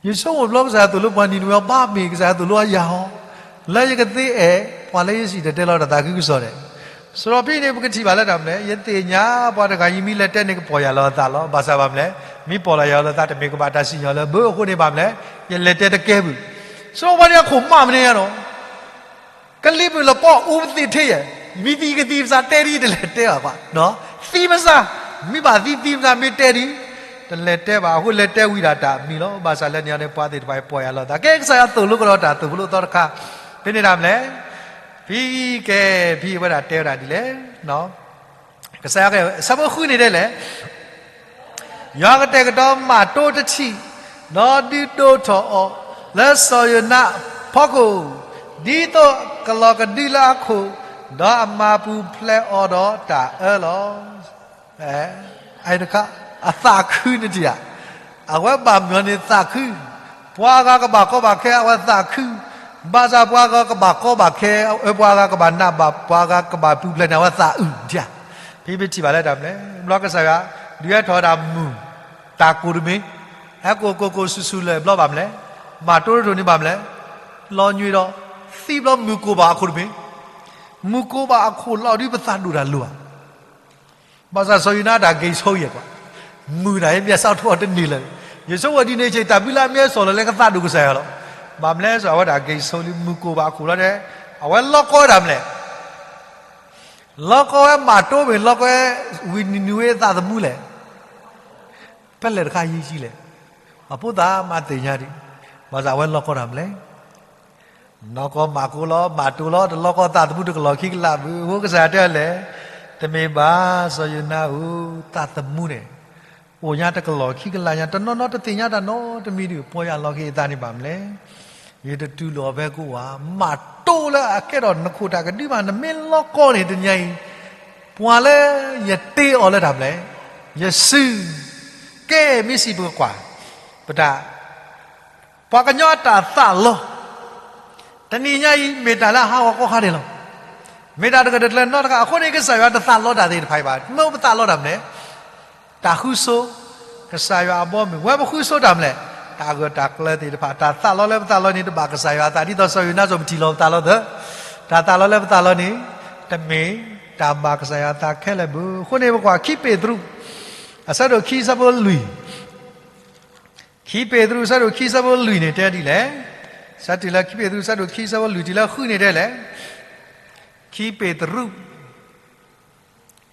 ယဆိကမိၣ်ဘျီကစၢ်ယွၤသိၣ်လိပှၤနံၤနဝ့အီၤ ဘၣ်မ့ၢ်ကစၢ်ယွၤသိၣ်လိအယၤအီၤ, လၢယကသ့အဲၣ်ပှၤလၢယစံၣ်တဲၤတဲလီၤတၢ်သးခုကစီၣ်န့ၣ်, စီၤပီဖံန့ၣ်ပကထံၣ်ဘၣ်လၢတၢ်မနုၤလဲၣ်, ယသ့ၣ်ညါပှၤတဂၤအံၤမ့ၢ်လဲၤတဲန့ၣ် ကပီၢ်ယၢ်လီၤအသးလီၤ. ဘၣ်ဆၣ်ဘၣ်မနုၤလဲၣ်, မ့ၢ်ပီၢ်ယၢ်လီၤအသးတမ့ၢ်ကဘၣ်တၢ်စံၣ်ညီၣ်လၢဘၢအဃိန့ၣ်ဘၣ်မနုၤလဲၣ်, ယလဲၤတဲတကဲဘၣ်. စီၤပီဖံန့ၣ်အခိၣ်မးမနုၤညါနီၤ ကလံၤမုၢ်လပီအူပသ့ၣ်ထ့ယဲၢ်, မ့ၢ်သံကသံမစးတဲဒ်တလဲၤတဲဘၣ်ပှၤ, သံမစး, မ့ၢ်ဘၣ်သံသံမစးမ့ၢ်တဲဒ်, တလဲၤတဲဘၣ်. အဃိလဲၤတဲဝံၤဒၣ်တၢ်မံၤလီၤ. ဘၣ်ဆၣ်လၢန့ၣ်အီၤန့ၣ် ပှၤသ့ၣ်တဖၣ်အံၤပီၢ်ယၢ်လီၤသး, ကဲကစၢ်ယွၤသိၣ်လိကဒီးတၢ်သိၣ်လိအသီတခါ, ဖဲန့ၣ်တၢ်မနုၤလဲၣ်, ဖံကဲ, ဖံအဝဲဒၣ်တဲဝဲဒၣ်ဒ်လဲၣ် ကစၢ်ယွၤက, ဆၢဖိဃုန့ၣ်တဲလဲၣ်, ယွၤကတဲာ်ကတီၤမၤတိတထံၣ်, ဒီးဒုးဒိၣ်ထီၣ်အီၤလၢစီၤယိၤနါအဖီခိၣ်, ဒ်သိးကလီၤကဒုလၢအခိၣ်, ဒီးအမၤပူၤဖျဲးအီၤဒီးတၢ်အၢလီၤ. အတခါ, အသးခုန့ၣ်တယၤ, အဝဲဘၣ်မုာ်အီၤန့ၣ်သးခု, ပှၤဂၤကဘၣ်ကီဘၣ်ခဲအဝဲသးခု, ဘၣ်ဆၣ်ပှၤဂၤကဘၣ်ကီဘၣ်ခဲ, ပှၤဂၤကဘၣ်နးဘၣ်, ပှၤဂၤကဘၣ်ပူၤဖျဲးန့ၣ် အဝဲသးအုးဒၣ်. ဖဲပထံၣ်ဘၣ်လၢတၢ်မနုၤလဲၣ်, ဘျီကစၢ်ယွၤဒုးဟဲထီၣ်ဝဲဒၣ်မုၢ်တၢ်ကိၢ်တမ့ၢ်, ဟဲကိၢ်ကိၢ်ကိၢ်ဆူၣ်ဆူၣ်လၢာ်ဘျီဘၣ်မနုၤလဲၣ်, မၤတိတထံၣ်န့ၣ်ဘၣ်မနုၤလဲၣ်, လီၤညွံးဒီး, သံဘျီမုၢ်ကိၢ်ဘၣ်အခိၣ်တမ့ၢ်, မုၢ်ကိၢ်ဘၣ်အခိၣ်လီၤဒုးပသးဒိၣ်တၢ်လိၤဧါ. ဘၣ်ဆၣ်စီၤယိၤနါတၢ်က့ၤဆိယဲၢ်ကွၢ်, မုၢ်တၢ်အံၤမ့ၢ်အစးထီၣ်တန့ၢ်လၢၤ, ယဆိကမိၣ်ဒ်န့ၣ်က့ၤ တၢ်ဘုလၢအမ့ၢ်အစီၣ်လီၤလၢကသးဒိၣ်ကစၢ်ယွၤလီၤ. ဘၣ်မနုၤလဲၣ် စီၤအဝဲဒၣ်က့ၤဆိလံ မုၢ်ကိၢ်ဘၣ်အခိၣ်လီၤဒီး, အဝဲလီၤကီဝဲဒၣ်မနုၤလဲၣ်, လီၤကီဝဲမၤတိမ့ၢ် လီၤကီဝဲဝ့ၢ်နံၤနဝ့အသးသမူလဲၣ်, ဖဲလဲၣ်တခါယံာ်ယံာ်လဲၣ်, အဖိသၣ်မၤသ့ၣ်ညါဒံး, ဘၣ်ဆၣ်အဝဲလီၤကီတၢ်မနုၤလဲၣ် နီၢ်ကီၢ်မၤကိလီၤ မၤတိလီၤ တလီၢ်ကီၢ်သးသမူတကလီၢ်ခံကလးဘၣ်. အဃိကစၢ်ယွၤတဲလဲၣ်, တမ့ၢ်ဘၣ် စီၤယိၤနါဧၢ, သးသမူန့ၣ် အိၣ်ညါတကလီၢ်ခံကလးညါ တနီၤနီၤတသ့ၣ်ညါတၢ်နီတမံၤဒီး ပီၢ်ယၢ်လီၤက့ၤအသးန့ၣ်ဘၣ်မနုၤလဲၣ်. ယတတုၤလီၤဖဲကအိၣ်ဧါ, မၤတိလၢအကဲထီၣ်နခိၣ်တၢ်ကဒုမး နမ့ၢ်လီၤကီန့ၣ် တနံၤအံၤ ပှၤလၢယတ့အီၤလၢတၢ်မနုၤလဲၣ်, ယစု, ကဲမ့ၢ်စံးပကကွၢ်, ပတၢ် ပှၤကညီအတၢ်သးလီ တနံၤညါအံၤ မ့ၢ်တၢ်လၢအဟးဂီၤကီခါန့ၣ်လီၤ. မ့ၢ်တၢ်တဂၢၢ်တကျၢၤနီတဂၤ, အဃိန့ၣ် ကစၢ်ယွၤတသးလီတၢ်သ့ၣ်တဖၣ်အံၤဘၣ်. မ့ၢ်ပသးလီတၢ်မနုၤလဲၣ်, တၢ်ဃုဆိ, ကစၢ်ယွၤအဘီအမုၢ်, ဝဲပဃုဆိတၢ်မနုၤလဲၣ်, တၢ်ဂၢၢ်တၢ်ကျၢၤသ့ၣ်တဖၣ်, တၢ်သးလီလၢပသးလီန့ၣ် တဘၣ်ကစၢ်ယွၤအသး, ဒ်သိးစီၤယိၤနါစီၤပထံၣ်လီၤပသးလီသၢ, တၢ်သးလီလၢပသးလီန့ၣ် တမ့ၢ်တၢ်ဘၣ်ကစၢ်ယွၤအသးခဲလၢာ်ဘၣ်. အဃိန့ၣ် ပကွၢ်ခံပ့းတရူး အဆၢဒိၣ်ခံဆၢဖိလွံၢ် ခံပ့းတရူး အဆၢဒိၣ်ခံဆၢဖိလွံၢ်န့ၣ်တဲဒ်လဲၣ်. စးတုၤလၢခံပ့းတရူး အဆၢဒိၣ်ခံဆၢဖိလွံၢ်တုၤလၢဃုန့ၣ်တဲလဲၣ်. ခံပ့းတရူး,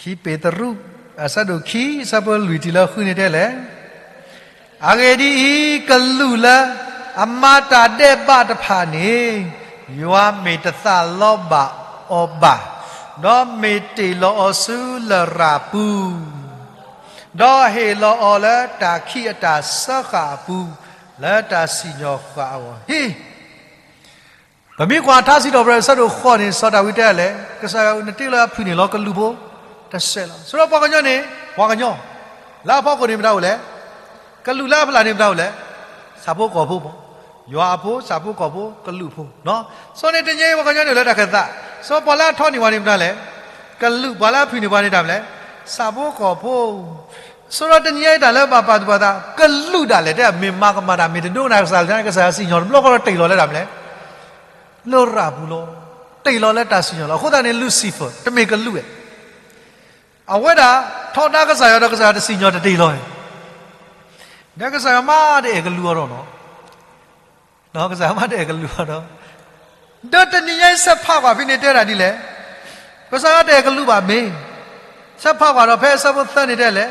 ခံပ့းတရူး အဆၢဒိၣ်ခံ အဆၢဖိလွံၢ်တုၤလၢဃုန့ၣ်တဲလဲၣ်. အဂ့ၢ်ဒ်အံၤ, ကလူးလၢအမၤတၢ်ဒဲးဘးတဖၣ်န့ၣ် ယွၤမ့ၢ်တသးလီဘၣ်အီၤဘၣ်, ဒီးမ့ၢ်တ့ၢ်လီၤအီၤဆူလရာ်ပူၤ ဒီးဟ့ၣ်လီၤအီၤလၢတၢ်ခံးအတၢ်စၢဃာ်အပူၤ, လၢတၢ်စံၣ်ညီၣ်ဃာ်အဂီၢ်ဟ့ၣ်. ပမ့ၢ်ကွၢ်ထါစံးထီၣ်ပတြၢၤအဆၢဒိၣ်ဃိးန့ၣ် စီၤဒၤဝံးတဲလဲၣ်, ကစၢ်ယွၤနတ့လီၤအဖုၣ်န့ၣ်လီၤ ကလူးဖိတစဲးလီၤ. ဆိဒီးပှၤကညီန့ၣ် ပှၤကညီ လၢအဖီခိၣ်န့ၣ်မတၤအိၣ်လဲၣ်, ကလူးလၢအဖီလာ်န့ၣ်မတၤအိၣ်လဲၣ်, ဆၣ်ဖိကီၢ်ဖိမး, ယွၤအဖိ ဆၣ်ဖိကီၢ်ဖိ ကလူးဖိ ဆိန့ၣ်တနံၤအံၤပှၤကညီန့ၣ်လၢတၢ်ခၢၣ်သး, ဆိပှၤလၢအထီန့ၢ်ပှၤန့ၣ်မတၤလဲၣ်, ကလူး ပှၤလၢအဖုၣ်န့ၢ်ပှၤန့ၣ်တၢ်မနုၤလဲၣ်, ဆၣ်ဖိကီၢ်ဖိ. ဆိဒီးတနံၤအံၤတၢ်လၢဘၣ်ပာ်သူၣ်ပာ်သး ကလူးဒၣ်လဲာ်တဲ မ့ၢ်မၤကမၣ်တၢ် မ့ၢ်တဒိကနၣ်ကစၢ်လၢ ကစၢ်ယွၤစံၣ်ညီၣ်တဘျီဃီဒီးတ့ၢ်လီၤလၢတၢ်မနုၤလဲၣ်, လရာ်ပူၤလီၤ. တ့ၢ်လီၤလၢတၢ်စံၣ်ညီၣ်လီၤ. အဃိသတးန့ၣ် Lucifer တမ့ၢ်ကလူးဧါ, အဝဲဒၣ်ထီဒါကစၢ်ယွၤဒီး ကစၢ်ယွၤတစံၣ်ညီၣ်တတ့ၢ်လီၤ, ဒီးကစၢ်ယွၤမးတအဲၣ်ကလူးအီၤဒီးလီၤ. ကစၢ်ယွၤမးတအဲၣ်ကလူးအီၤဒီး, ဒီးတနံၤညါအံၤ စဲးဖးကွၢ်ဖဲန့ၣ်တဲဒၣ်ဒ်လဲၣ်, ကစၢ်ယွၤတအဲၣ်ကလူးဘၣ်မ့ၢ်, စဲးဖးကွၢ်ဒီးဖဲအဆၢဖိသၢန့ၣ်တဲလဲၣ်,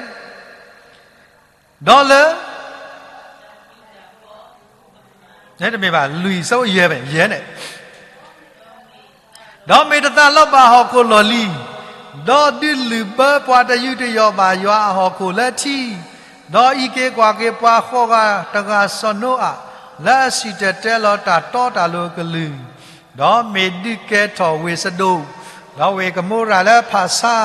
ဒီးလၢ တမ့ၢ်ဘၣ် လွံၢ် ဆၢဖိယဲၢ် ယဲၢ်န့ၣ်, ဒီးမ့ၢ်တသးလီဘၣ်ဟီၣ်ခိၣ်လီၢ်လံၤ, ဒီးဒုးလုၢ်ဘၢပှၤတယူးတယီၣ်ဘၣ်ယွၤအဟီၣ်ခိၣ်လၢထံ, ဒီးအံးက့ၤကွၢ်က့ၤပှၤဃိးဂၤတဂၤစီၤနိအၤ လၢအစံၣ်တဲၤတဲလီၤတၢ်တီတၢ်လိၤအကလုၢ်, ဒီးမ့ၢ်ဒုးကဲထီၣ်ဝ့ၢ်စဒိၣ်, ဒီးဝ့ၢ်ကမိရၤလၢဖၣ်ဆါ,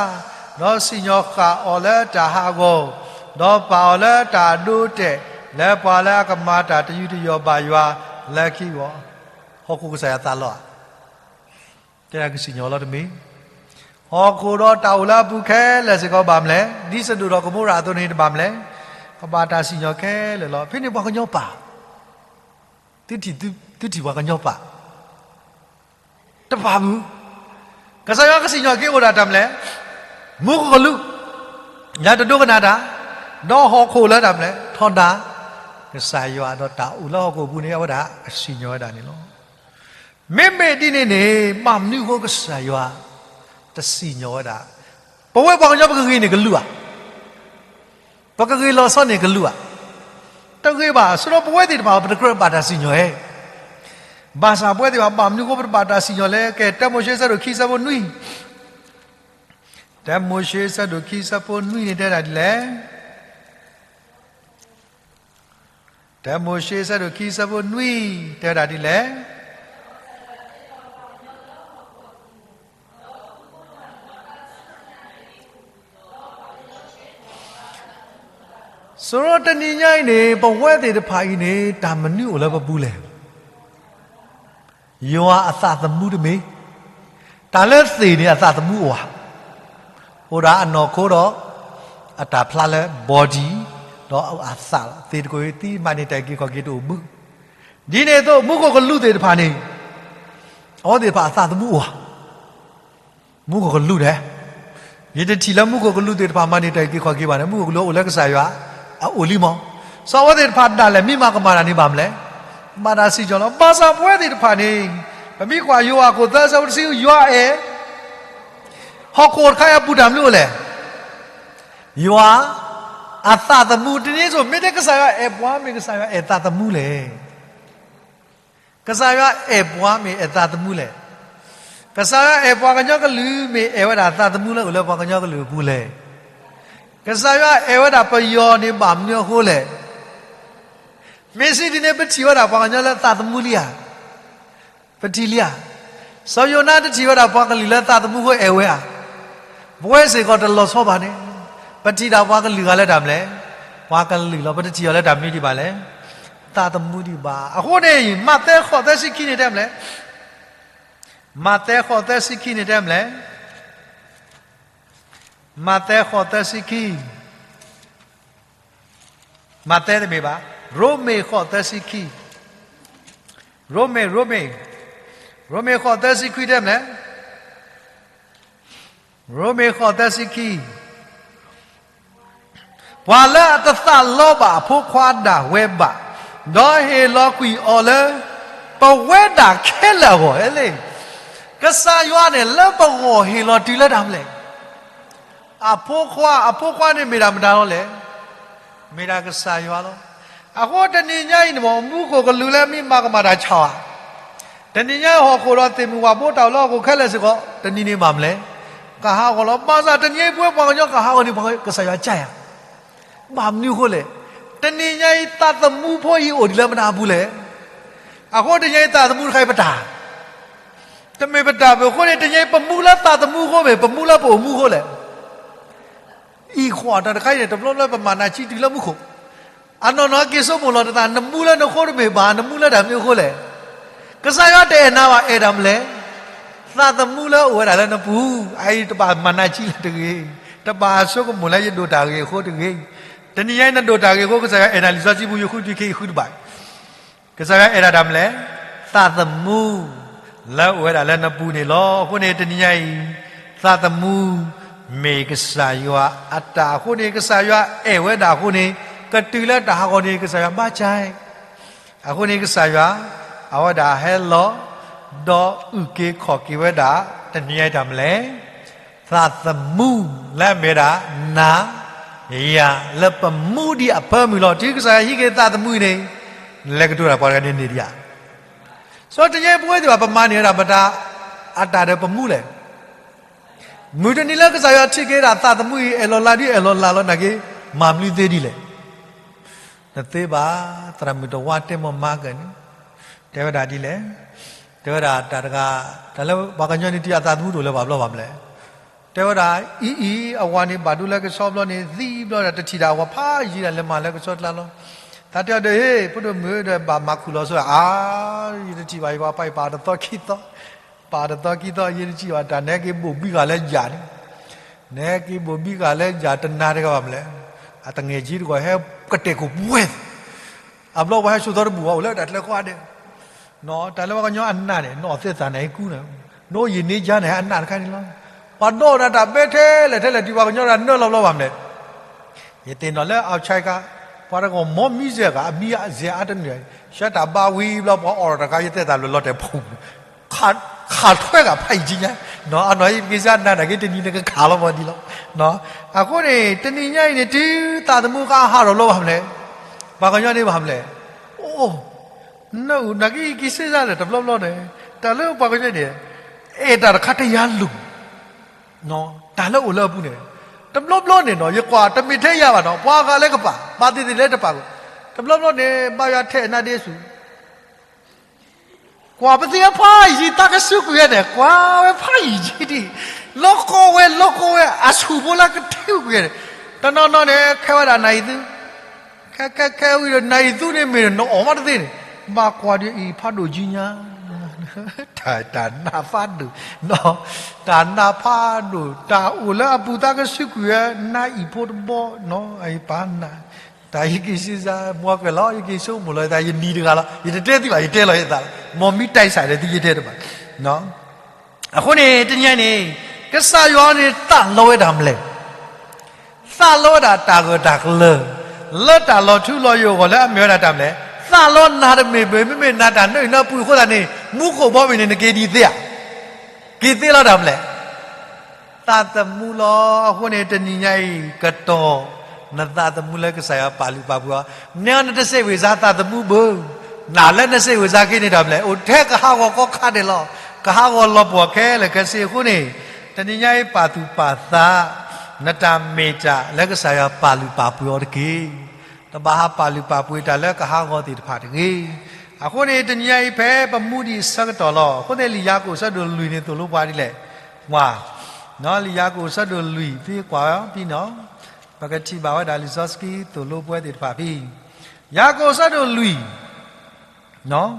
ဒီးစံၣ်ညီၣ်ဃာ်အီၤလၢတၢ်ဟးဂီၤ, ဒီးပာ်အီၤလၢတၢ်အဒိအတဲာ် လၢပှၤလၢအကမၤတၢ်တယူးတယီၣ်ဘၣ်ယွၤလၢခံအဂီၢ်, ဟီၣ်ခိၣ်ကစၢ်ယွၤသးလီဧါ, တဲဒၣ်ကစံၣ်ညီၣ်လီၤတမ့ၢ်, ဟီၣ်ခိၣ်ဒီးတၢ်အိၣ်လၢအပူၤခဲလၢာ်စ့ၢ်ကီးဘၣ်မနုၤလဲၣ်, ဒ်စဒိၣ်ဒီးကမိရၤအသိးန့ၣ်တဘၣ်မနုၤလဲၣ်, ကဘၣ်တၢ်စံၣ်ညီၣ်ခဲလၢာ်လီၤ. ဖဲန့ၣ်ပှၤကညီပာ် သုထံၣ်ပှၤကညီပာ် တပာ်မုာ်, ကစၢ်ယွၤကစံၣ်ညီၣ်က့ၤအိၣ်ဒၣ်တၢ်မနုၤလဲၣ်, မူခိၣ်ကလူး, ယၤတဒိကနၣ်တၢ်, ဒီးဟီၣ်ခိၣ်လၢတၢ်မနုၤလဲၣ် ထီဒါ, ကစၢ်ယွၤဒီးတၢ်အိၣ်လၢဟီၣ်ခိၣ်အပူၤန့ၣ် အဝဲဒၣ်ကစံၣ်ညီၣ်ဝဲဒၣ်န့ၣ်လီၤ. မ့မ့ၢ်ဒ်န့ၣ်န့ၣ် ဘၣ်မနုၤအဃိကစၢ်ယွၤ တစံၣ်ညီၣ်ဝဲဒၣ်, ပဝဲပှၤကညီပကဂ့ၤန့ၣ်ကလူးဧါ, ပကဂ့ၤလီၤဆီန့ၣ်ကလူးဧါ, တဂ့ၤဘၣ်. ဆိဒီးပဝဲသ့ၣ်တဖၣ် ပတကြၢးဘၣ်တၢ်စံၣ်ညီၣ်ဧါ, ဘၣ်ဆၣ်ပဝဲသ့ၣ်တဖၣ် ဘၣ်မနုၤအဃိပတဘၣ်တၢ်စံၣ်ညီၣ်လဲၣ်. ကဲ တၢမိၤၡ့ အဆၢဒိၣ်ခံ အဆၢဖိနွံ, တၢမိၤၡ့ အဆၢဒိၣ်ခံ အဆၢဖိနွံန့ၣ်တဲဒၣ်ဒ်လဲၣ်. တၢမိၤၡ့ အဆၢဒိၣ်ခံ အဆၢဖိနွံ တဲဝဲဒၣ်ဒ်လဲၣ်. ဆိဒီးတနံၤညါအံၤန့ၣ် ပဝဲသ့ၣ်တဖၣ်အံၤန့ၣ် တၢ်မနုၤအိၣ်လၢပပူၤလဲၣ်. ယွၤအသးသမူတမ့ၢ်, တၢ်လၢသ့ၣ်န့ၣ် အသးသမူအိၣ်ဧါ, အိၣ်ဒၣ်အနီၢ်ခိဒီး အတၢ်ဖျါလၢ body ဒီးအသးလီၤ. သ့ၣ်တကိးသံမၤန့ၢ်တၢ်အုၣ်က့ၤခီၣ်က့ၤတအိၣ်ဘၣ်. ဒ်န့ၣ်အသိး မူခိၣ်ကလူးသ့ၣ်တဖၣ်န့ၣ် အဝဲသ့ၣ်တဖၣ်အသးသမူအိၣ်ဧါ. မူခိၣ်ကလူးန့ၣ်, ယတထံၣ်လၢမူခိၣ်ကလူးသ့ၣ်တဖၣ်မၤန့ၢ်တၢ်အုၣ်က့ၤခီၣ်က့ၤဘၣ်န့ၣ်, မူခိၣ်ကလူးအိၣ်လၢကစၢ်ယွၤအအိၣ်လံမး. စီၤအဝဲသ့ၣ်တဖၣ်ဒၣ်လဲာ် မ့ၢ်မၤကမၣ်တၢ်န့ၣ်ဘၣ်မနုၤလဲၣ်, ဘၣ်တၢ်စံၣ်ညီၣ်လီၤ. ဘၣ်ဆၣ်ပဝဲသ့ၣ်တဖၣ်န့ၣ် ပမ့ၢ်ကွၢ်ယိၤဟၣ်ခိၣ်သၢ အဆၢဖိတဆံဃု ယွၤအဲၣ် ဟီၣ်ခိၣ်တခါအံၤအပူၤတၢ်မနုၤအိၣ်လဲၣ်. ယွၤအသးသမူတန့ၣ်စိၤ မ့ၢ်တဲကစၢ်ယွၤအဲၣ်ပှၤ မ့ၢ်ကစၢ်ယွၤအဲၣ်သးသမူလဲၣ်. ကစၢ်ယွၤအဲၣ်ပှၤမ့ၢ်အဲၣ်သးသမူလဲၣ်. ကစၢ်ယွၤအဲၣ်ပှၤကညီကလုာ်မ့ၢ်အဲၣ်ဝဲဒၣ်သးသမူလၢအိၣ်လၢပှၤကညီကလုာ်အပူၤလဲၣ်. ကစၢ်ယွၤအဲၣ်ဝဲဒၣ်ပယီၤန့ၣ်ဘၣ်မနုၤအဃိလဲၣ်. မ့ၢ်စံးဒ်န့ၣ် ပထံၣ်ဝဲဒၣ်ပှၤကညီလၢသးသမူလံဧါ. ပထံၣ်လံဧါ. စီၤယိၤနါတထံၣ်ဝဲဒၣ်ပှၤကလုာ်လၢသးသမူအဃိအဲၣ်ဝဲဧါ. ပဝဲစ့ၢ်ကီးတလီၤဆီဘၣ်န့ၣ်, ပထံၣ်ဒၣ်ပှၤကလုာ်ဂၤလၢတၢ်မနုၤလဲၣ်. ပှၤကလုာ်လီၤ. ပတထံၣ်အီၤလၢတၢ်မနုၤဒံးဘၣ်လဲၣ်. သးသမူဒံးဘၣ်. အဃိန့ၣ် မးသဲဃိးသၢဆံခံန့ၣ်တဲမနုၤလဲၣ်. မးသဲဃိးသၢဆံခံန့ၣ်တဲမနုၤလဲၣ်. မးသဲဃိးသၢဆံခံ, မးသဲတမ့ၢ်ဘၣ်, ရိမ့ၤဃိးသၢဆံခံ, ရိမ့ၤ, ရိမ့ၤ, ရိမ့ၤဃိးသၢဆံခံတဲမနုၤလဲၣ်. ရိမ့ၤဃိးသၢဆံခံ, ပှၤလၢအတသးလီဘၣ်အဖိခွါဒၣ်ဝဲဘၣ်, ဒီးဟ့ၣ်လီၤကွံာ်အီၤလၢ ပဝဲဒၣ်ခဲလၢာ်အဂီၢ်လဲၣ်. ကစၢ်ယွၤန့ၣ်လၢပဂီၢ်ဟ့ၣ်လီၤတုၤလၢတၢ်မနုၤလဲၣ်. အဖိခွါ, အဖိခွါန့ၣ်မ့ၢ်ဒၣ်မတၤလီၤလဲၣ်. မ့ၢ်ဒၣ်ကစၢ်ယွၤလီၤ. အဃိတနံၤညါအံၤန့ၣ် မူခိၣ်ကလူးလၢမ့ၢ်မၤကမၣ်တၢ်ဆါဧါ. တနံၤညါအံၤဟီၣ်ခိၣ်ဒီးသ့ၣ်မုၢ်ဝၣ်ဘိတၢ်အိၣ်လၢဟီၣ်ခိၣ်ခဲလၢာ်စ့ၢ်ကီး တနံၤန့ၣ်မၤမနုၤလဲၣ်. ကဟးဂီၤလီၤ. ဘၣ်ဆၣ်တနံၤညါအံၤပဝဲပှၤကညီကဟးဂီၤန့ၣ် ကစၢ်ယွၤကအါ. ဘၣ်မနုၤအဃိလဲၣ်. တနံၤညါအံၤသးသမူဖိအံၤအိၣ်ဒံးလၢမတၤအပူၤလဲၣ်. အဃိတနံၤညါအံၤသးသမူတခါအံၤပတၢ် တမ့ၢ်ပတၢ်ဘၣ်အဃိန့ၣ် တနံၤညါအံၤပမူလၢသးသမူအဃိမ့ၢ် ပမူလၢပအိၣ်မူအဃိလဲၣ်. အံၤဃီတၢ်တခါအံၤန့ၣ် တဘျီဘျီပမၤနးဆံတုၤလၢမူခိၣ်, အနီၢ်နီၢ်က့ၤဆိကမိၣ်လီၤတသး နမူလၢနဃိတမ့ၢ်ဘၣ်, နမူလၢတၢ်မနုၤအဃိလဲၣ်. ကစၢ်ယွၤတအဲၣ်နၤဘၣ် အဲၣ်တၢ်မနုၤလဲၣ်. သးသမူလၢအိၣ်ဝဲဒၣ်လၢနပူၤ, အအံၤတဘၣ်မၤနးဆံလၢၤတဂ့ၤ, တဘၣ်ဆိကမိၣ်လၢယဒိၣ်တၢ်ဂ့ၤအဃိတဂ့ၤ. တနံၤညါအံၤနဒိၣ်တၢ်ဂ့ၤအဃိ ကစၢ်ယွၤအဲၣ်နၤလံာ်စီဆှံပူၤ ယဃုတုၤခဲအံၤဃုတဘၣ် ကစၢ်ယွၤအဲၣ်ဒၣ်တၢ်မနုၤလဲၣ်. သးသမူ လၢအိၣ်ဝဲဒၣ်လၢနပူၤန့ၣ်လီၤ. အဃိန့ၣ်တနံၤညါအံၤ သးသမူ မ့ၢ်ကစၢ်ယွၤအတၢ်အဃိန့ၣ် ကစၢ်ယွၤအဲၣ်ဝဲဒၣ်အဃိန့ၣ် ကတုၤလၢတၢ်ဟးဂီၤန့ၣ် ကစၢ်ယွၤဘၣ်ကၢ. အဃိန့ၣ်ကစၢ်ယွၤ အဝဲဒၣ်ဟဲလီၤ ဒီးအုၣ်က့ၤခီၣ်က့ၤဝဲဒၣ် တနံၤညါအံၤတၢ်မနုၤလဲၣ်. သးသမူလၢအမ့ၢ်ဝဲဒၣ် နၤ ယၤ လၢပမူဒံးအဖၢမုၢ်လီၤ. တုၤကစၢ်ယွၤဟံးက့ၤသးသမူအံၤန့ၣ် နလဲၤကတိၤတၢ်ပှၤတဂၤန့ၣ်န့ၣ်ဒံးဧါ. စီၤတနံၤညါအံၤပဝဲသ့ၣ်တဖၣ် ပမၤန့ၢ်ဝဲဒၣ်ပတၢ် အတၢ်ဒီးပမူလဲၣ်. မုၢ်တနံၤလၢကစၢ်ယွၤထံၣ်က့ၤဒၣ်သးသမူအံၤ အဲၣ်လီၤလးဒ်အဲၣ်လီၤလးလီၤနာ်က့ မၤမနုၤသ့ဒ်လဲၣ်. နသ့ဘၣ်, သရၣ်မုၣ်တဝါတဲမိၢ်မါကန့ၣ် တဲဝဲဒၣ်ဒ်လဲၣ်. တဲဝဲဒၣ်တၢ်တဂၤ တၢ်လၢပှၤကညီန့ၣ် တုၤအသးသမူတအိၣ်လၢၤဘၣ်ဘျီဘၣ်မနုၤလဲၣ်. တဲဝဲဒၣ် အံၤအံၤ အဝၤန့ၣ်ဘၣ်ဒိလၢကဆီဘျီန့ၣ် သံဘျီဒီး တထံၣ်ဒၣ်အဝၤဖးယံၤဒၣ်လဲၤမၤလၢကဆီကျါလီၤ. သးတဲအီၤဒီး ဟ့ၣ် ဖိဒိၣ်မုၣ်ဒီး ဘၣ်မၤခူၣ်လီၤဆိဧါ. ယတထံၣ်ဘၣ် ယပှၤပာ်အံၤပာ်တသီခံသီ, ပာ်တသီခံသီ ယတထံၣ်ဘၣ် တၢ်နဟဲက့ၤဘိၣ်ဘံဂၤလၢယၤန့ၣ်, နဟဲက့ၤဘိၣ်ဘံဂၤလၢယၤတနၤတဂၤဘၣ်မနုၤလဲၣ်. အတငဲၢ်ကၠံတဂီၤ ဟဲကတဲာ်ခိၣ်ပှဲၤ အဘျီပှၤဟဲစိာ်သီတဘူၣ်ဘၣ် အိၣ်လၢတၢ်ကျဲဃီဒဲး. တၢ်လၢပှၤကညီအနၢ်န့ၣ် နအီၣ်သဲသးနၤအံၤကူန့ၣ်, နအိၣ်ယံာ်န့ၢ်ယါန့ၣ် အနၢ်တခါန့ၣ်လီၤ. ပှၤဒိးနၤတၢ်ဘဲထဲလဲၣ်ထဲလဲၣ် တုၤပှၤကညီတဂၤနၢလီၤဘျီဘၣ်မနုၤလဲၣ်. ယသ့ၣ်နီၣ်လၢ outside ခါ ပှၤတဂၤမီမံစဲးဂၤ အမံစဲးအါတနုာ်, ရှဲတၢ်ဘါဝံၤဘျီပှၤအီၣ်တၢ်တခါ ယတဲသးလၢလီၤတဲာ်ဖူ ခးထွဲဂၤဖးယံာ်ကၠံညါ, အနီၢ်အံၤက့ၤစၢ်နၤနာ်က့ တနံၤနကခးလီၤမီၤဒံးလီၤ. အဃိန့ၣ် တနံၤညါအံၤန့ၣ် တုၤသးသမူဃါဟးထီၣ်လီၤဘၣ်မနုၤလဲၣ်, ပှၤကညီန့ၣ်ဘၣ်မနုၤလဲၣ်. အိၣ် နအုၣ်နာ်က့ ယက့ၤစ့ၢ်စၢ်လဲၣ် တဘျီဘျီန့ၣ်, တၢ်လၢပှၤကညီန့ၣ် အဲၣ်တၢ်တခါတယါလိၤ တၢ်လၢအိၣ်လၢအပူၤန့ၣ်, တဘျီဘျီန့ၣ်နီၤ ယကွၢ်တမ့ၢ်ထဲယၤဘၣ်နီၤ ပှၤဂၤလၢကပာ် ပာ်သ့ၣ်သ့ၣ်လၢတပာ်ကီး, တဘျီဘျီန့ၣ် ဘါယွၤထဲအနါဒ့ဆူၣ်, ကွၢ်ပသ့ၣ်ညါဖးယံၤ တၢ်ကစူးကွံာ်ဝဲန့ၣ် ကွၢ်ဝဲဖးယံၤဒ်, လီၤကီဝဲ လီၤကီဝဲ အဆူၣ်ဖိလၢကထံကွံာ်ဝဲန့ၣ်, တနီၤနီၤန့ၣ် ခဲဝဲဒၣ်နၢ်အံၤသု ခဲခဲခဲဝံၤဒီး နၢ်အံၤသုန့ၣ်မ့ၢ်နအီၣ်မးတသ့န့ၣ်, ဘၣ်ကွၢ်ဒီးအံၤဖးဒိၣ်ကၠံညါ, တၢ်နၢ်ဖးဒိၣ်, တၢ်နၢ်ဖးဒိၣ် တၢ်အိၣ်လၢအပူၤသးကဆူးကွံာ်ဝဲ နၢ်အံၤဖိတဘီနီၤ အံၤပၢ်နၢ်, တၢ်ယက့ၤစံးစၢ် မွဲကွဲးလီၤ ယက့ၤဆိကမိၣ်လီၤ ယသးယနံၤတဂၤလီၤ ယတတဲသ့ဘၣ် ယတဲလီၤယသး, မ်မံတဲစးဒီးသုယတဲတဘၣ် အဃိန့ၣ် တနံၤအံၤန့ၣ် ကစၢ်ယွၤန့ၣ်သးလီဝဲဒၣ်မနုၤလဲၣ်, သးလီဝဲဒၣ်တၢ်ဂၢၢ်တၢ်ကျၢၤ လၢတၢ်လီၤထူလီၤယိာ်အဂီၢ်လၢအမ့ၢ်ဝဲဒၣ်တၢ်မနုၤလဲၣ်, သးလီနၤတမ့ၢ်ဘၣ် မ့မ့ၢ်နၤတၢ်နၢအုၣ်နၢပူၤအဃိသတးန့ၣ် မူခိၣ်ဘီမုၢ်န့ၣ် နက့ၤဒံးသ့ဧါ, က့ၤသ့လီၤတၢ်မနုၤလဲၣ် သးသမူလီၤ. အဃိန့ၣ် တနံၤညါအံၤ ကတီၢ် နသးသမူလၢကစၢ်ယွၤပာ်လုၢ်ပာ်ပှ့ၤအီၤ, နဲအီၤနတစဲးဝ့ၤစါသးသမူဘၣ်, နၤလၢနစ့ဝဲစါခ့န့ၣ်တၢ်မလဲၣ်, အိၣ်ထဲကဟးဂီၤကိးခါဒဲးလီၤ. ကဟးဂီၤလီၤပှီၢ်ခဲလၢာ်ခဲဆ့အဃိန့ၣ်, တနံၤညါအံၤပာ်သူၣ်ပာ်သး, နတၢ်မ့ၢ်တၢ်လၢကစၢ်ယွၤပာ်လုၢ်ပာ်ပှ့ၤအီၤတက့ၢ်. တဘၣ်ဟးပာ်လုၢ်ပာ်ပှ့ၤတၢ်လၢကဟးဂီၤသ့ၣ်တဖၣ်တဂ့ၤ. အဃိန့ၣ် တနံၤညါအံၤဖဲပမူဒံးအဆၢကတီၢ်လီၤ. အဃိန့ၣ် လံာ်ယၤကိာ်ဆၢဒိၣ်လွံၢ်န့ၣ်သိၣ်လိပှၤဒ်လဲၣ်. ပှၤ, လံာ်ယၤကိာ်ဆၢဒိၣ်လွံၢ် ဖဲကွၢ်ဖဲနီၤ, ပကထံၣ်ဘၣ်ဝဲဒၣ်လံာ်စီဆှံသိၣ်လိပှၤသ့ၣ်တဖၣ်ဖဲ ယၤကိာ်ဆၢဒိၣ်လွံၢ်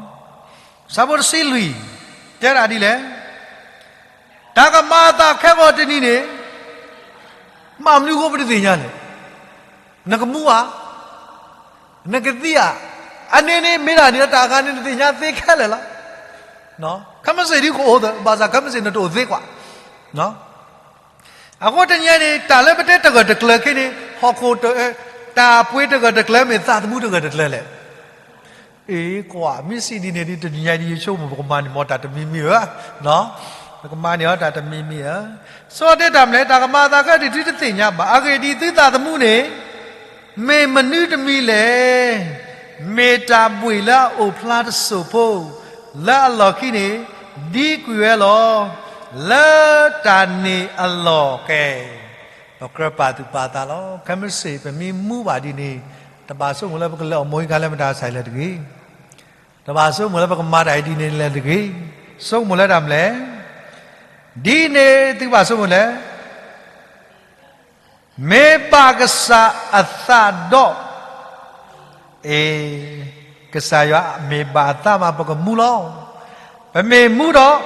ဆၢဖိတဆံလွံၢ်, တဲဒၣ်ဒ်လဲၣ်, တၢ်ကမၤအသးခဲဂီၤတနံၤန့ၣ်, မ့ၢ်မနုၤအဃိပတသ့ၣ်ညါလဲၣ်. နကမူဧါ, နကသံဧါ, အန့ၣ်န့ၣ်မ့ၢ်ဒၣ်န့ၣ်လၢတၢ်အခါန့ၣ် နသ့ၣ်ညါသ့ခဲလၢာ်လီၤ. ခဲမုၢ်ဆ့ၣ်ဒ်ကအိၣ်သ, ဘၣ်ဆၣ်ခဲမုၢ်ဆ့ၣ်နတအိၣ်သ့ကွၢ် အဃိတနံၤညါန့ၣ် တၢ်လၢပတဲတဂၢၢ်တကျၢၤခဲန့ၣ် ဟီၣ်ခိၣ်တ, တၢ်ပှ့ၤတဂၢၢ်တကျၢၤ မ့ၢ်သးသမူတဂၢၢ်တကျၢၤလဲၣ်. အ့ ကွၢ် မ့ၢ်စံးဒ်န့ၣ်ဒ်တနံၤညါဒ်ယဆိကမိၣ် ပကမၤန့ၢ်မ့ၢ်တၢ်တမံၤမံၤဧါ, ပကမၤန့ၢ်အီၤတၢ်တမံၤမံၤဧါ. စီၤတဲတၢ်မလဲၣ် တၢ်ကမၤအသးခဲအံၤဒ်သုတသ့ၣ်ညါဘၣ်. အဂ့ၢ်ဒ်အံၤ, သုသးသမူန့ၣ် မ့ၢ်မနုၤတမံၤလဲၣ်. မ့ၢ်တၢ်ဘှ့ၣ်လၢအအိၣ်ဖျါတစိၢ်ဖိ, လၢအလီၢ်ခံန့ၣ် ဒံကွံာ်ဝဲလီၤ. လၢတၢ်န့ၣ်အလီၢ်ကဲ, ပကြၢးပာ်သူၣ်ပာ်သးလီၤ. ခဲမုၢ်ဆ့ၣ်ပမ့ၢ်မူဘၣ်ဒ်န့ၣ်, တဘၣ်ဆိကမိၣ်လၢပကလဲၤအီၣ်မိၢ်အံၤခါလၢမတၤဆဲးလဲၣ်တဂ့ၤ. တဘၣ်ဆိကမိၣ်လၢပကမၤတၢ်အံၤဒ်န့ၣ်လဲၣ်တဂ့ၤ. ဆိကမိၣ်လၢတၢ်မလဲၣ်, ဒ်န့ၣ်သုဘၣ်ဆိကမိၣ်လဲၣ် မ့ၢ်ဘၣ်ကစၢ်အသးဒီး, အ့, ကစၢ်ယွၤမ့ၢ်ဘၣ်အသးမး ပကမူလီၤ. ပမ့ၢ်မူဒီး,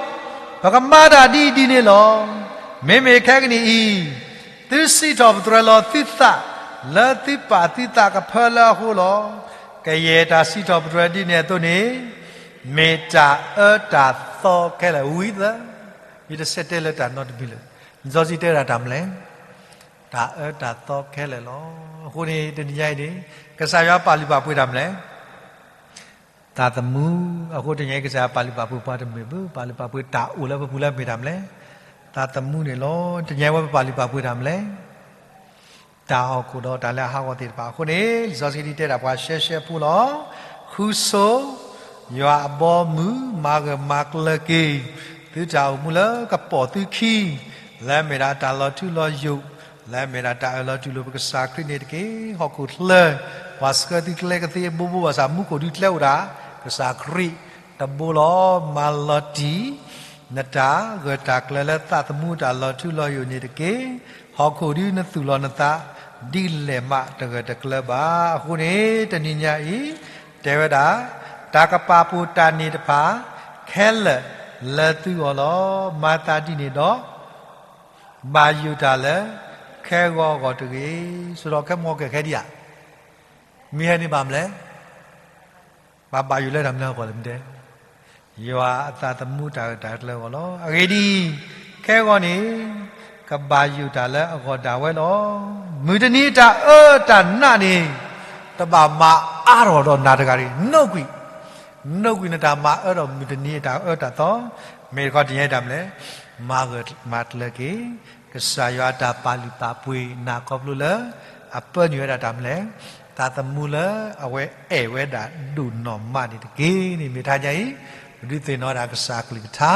ပကမၤတၢ်ဒ်အံၤဒ်န့ၣ်လီၤ. မ့မ့ၢ်ခဲကနံၣ်အံၤ, သုစံးထီၣ်ပတြၢၤလီၤသုသး, လၢသုပာ်သုသးကဖၢလၢအဃိလီၤ. ကယဲၢ်တၢ်စံးထီၣ်ပတြၢၤဒ်န့ၣ်အသိးန့ၣ်, မ့ၢ်တၢ်အၢတၢ်သီခဲလၢာ်ဝံၤသၢ, ယတဆဲးတဲလၢတၢ်နီတမံၤလၢာ်, လံာ်စီဆှံတဲဒၣ်တၢ်မလဲၣ် တၢ်အၢတၢ်သီခဲလၢာ်လီၤ. အဃိန့ၣ် တနံၤညါအံၤန့ၣ်, ကစၢ်ယွၤပာ်လုၢ်ပာ်ပှ့ၤတၢ်မလဲၣ်, သးသမူ. အဃိတနံၤညါအံၤ ကစၢ်ယွၤပာ်လုၢ်ပာ်ပှ့ၤပှၤတမ့ၢ်ဘၣ်, ပာ်လုၢ်ပာ်ပှ့ၤတၢ်အိၣ်လၢပပူၤလၢမ့ၢ်တၢ်မလဲၣ်, သးသမူန့ၣ်လီၤ. တနံၤညါအံၤဝဲပပာ်လုၢ်ပာ်ပှ့ၤတၢ်မလဲၣ် တၢ်ဟီၣ်ခိၣ်ဒီးတၢ်လၢအဟးဂီၤသ့ၣ်တဖၣ်အဃိန့ၣ်, လံာ်စီဆှံဒ်တဲဒၣ်ပှၤရှဲရှဲဖိလီၤ. ဃုဆိယွၤအဘီအမုၢ်, မၤဂၢၢ်မၤကျၢၤက့ၤ သုတၢ်အိၣ်မူလၢကပိာ်သုခံ, လၢအမ့ၢ်ဒၣ်တၢ်လီၤထူလီၤယိာ်, လၢအမ့ၢ်ဒၣ်တၢ်အၢၣ်လီၤတူၢ်လိာ်ပကစၢ်ခရံာ်န့ၣ်တက့ၢ်. ဟီၣ်ခိၣ်ချၢ ပှၤဆှၢသုကျဲကသ့အဘိဘိဘၣ်ဆၣ် မူခိၣ်ဒုးကျဲအိၣ်ဒၣ် ကစၢ်ခရံာ်တဘိလီၤ. မၤလီၤတံၢ် နတၢ်ဂၢၢ်တၢ်ကျၢၤလၢသးသမူတၢ်လီၤထူလီၤယိာ်န့ၣ်တက့ၢ်. ဟီၣ်ခိၣ်ဒုးနသူၣ်လီၤနသး ဒ်လဲၣ်မးတဂၢၢ်တကျၢၤဘၣ်. အဃိန့ၣ် တနံၤညါအံၤ တဲဝဲဒၣ်, တၢ်ကပာ်ဖှိၣ်တၢ်န့ၣ်တဖၣ် ခဲလၢာ်လၢသုဂီၢ်လီၤ. မၤသးဒ်န့ၣ်ဒီး ဘၣ်ယိၣ်တၢ်လၢခဲဂီၤအဂီၢ်တဂ့ၤ. ဆိဒီးခဲမုၢ်ဂီၤကဲခဲဒံးဧါ, မ့ၢ်ဟဲန့ၣ်ဘၣ်မလဲၣ် ပဘၣ်ယိၣ်လၢတၢ်မနုၤအဂီၢ်လဲၣ်မ့ၢ်တဲ, ယွၤအသးသမူတၢ်ဂၢၢ်တၢ်ကျၢၤအဂီၢ်လီၤ. အဂ့ၢ်ဒ်အံၤ, ခဲဂီၤန့ၣ် ကဘၣ်ယိၣ်တၢ်လၢအဂီၢ်ဒၣ်ဝဲလီၤ. မုၢ်တနံၤအတၢ်အၢတၢ်နးန့ၣ် တဘၣ်မၤအါထီၣ်ဒီးနၤတဂၤတဂ့ၤ. နီၣ်ကွံာ်, နီၣ်ကွံာ်နတၢ်မၤအၢဒီးမုၢ်တနံၤအတၢ်အၢတၢ်သီ, မ့ၢ်တခီတနံၤညါအံၤတၢ်မလဲၣ်, မၤဂၢၢ်မၤကျၢၤက့ၤ ကစၢ်ယွၤအတၢ်ပာ်လုၢ်ပာ်ပှ့ၤနၤခီဖျိလၢ အပၢနုာ်ဝဲဒၣ်တၢ်မလဲၣ်, သးသမူလၢအဝဲအဲၣ်ဝဲဒၣ်ဒိၣ်နီၢ်မးန့ၣ်တက့ၢ်. န့ၣ်မ့ၢ်တဟါညါအံၤ ပဒုးသ့ၣ်နီၣ်ဝဲဒၣ်ကစၢ်အကလုၢ်ကထါ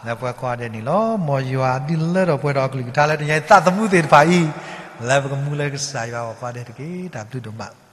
လၢပှၤကိးဂၤဒဲးန့ၣ်လီၤ. မ်ယွၤဒုးလၢထီၣ်ပှဲၤထီၣ်အကလုၢ်ကထါလၢတနံၤညါအံၤ သးသမူသ့ၣ်တဖၣ်အံၤ လၢပကမူလၢကစၢ်ယွၤအဂီၢ်ကိးဂၤဒဲးတက့ၢ်. တၢ်ဘျုးဒိၣ်မး.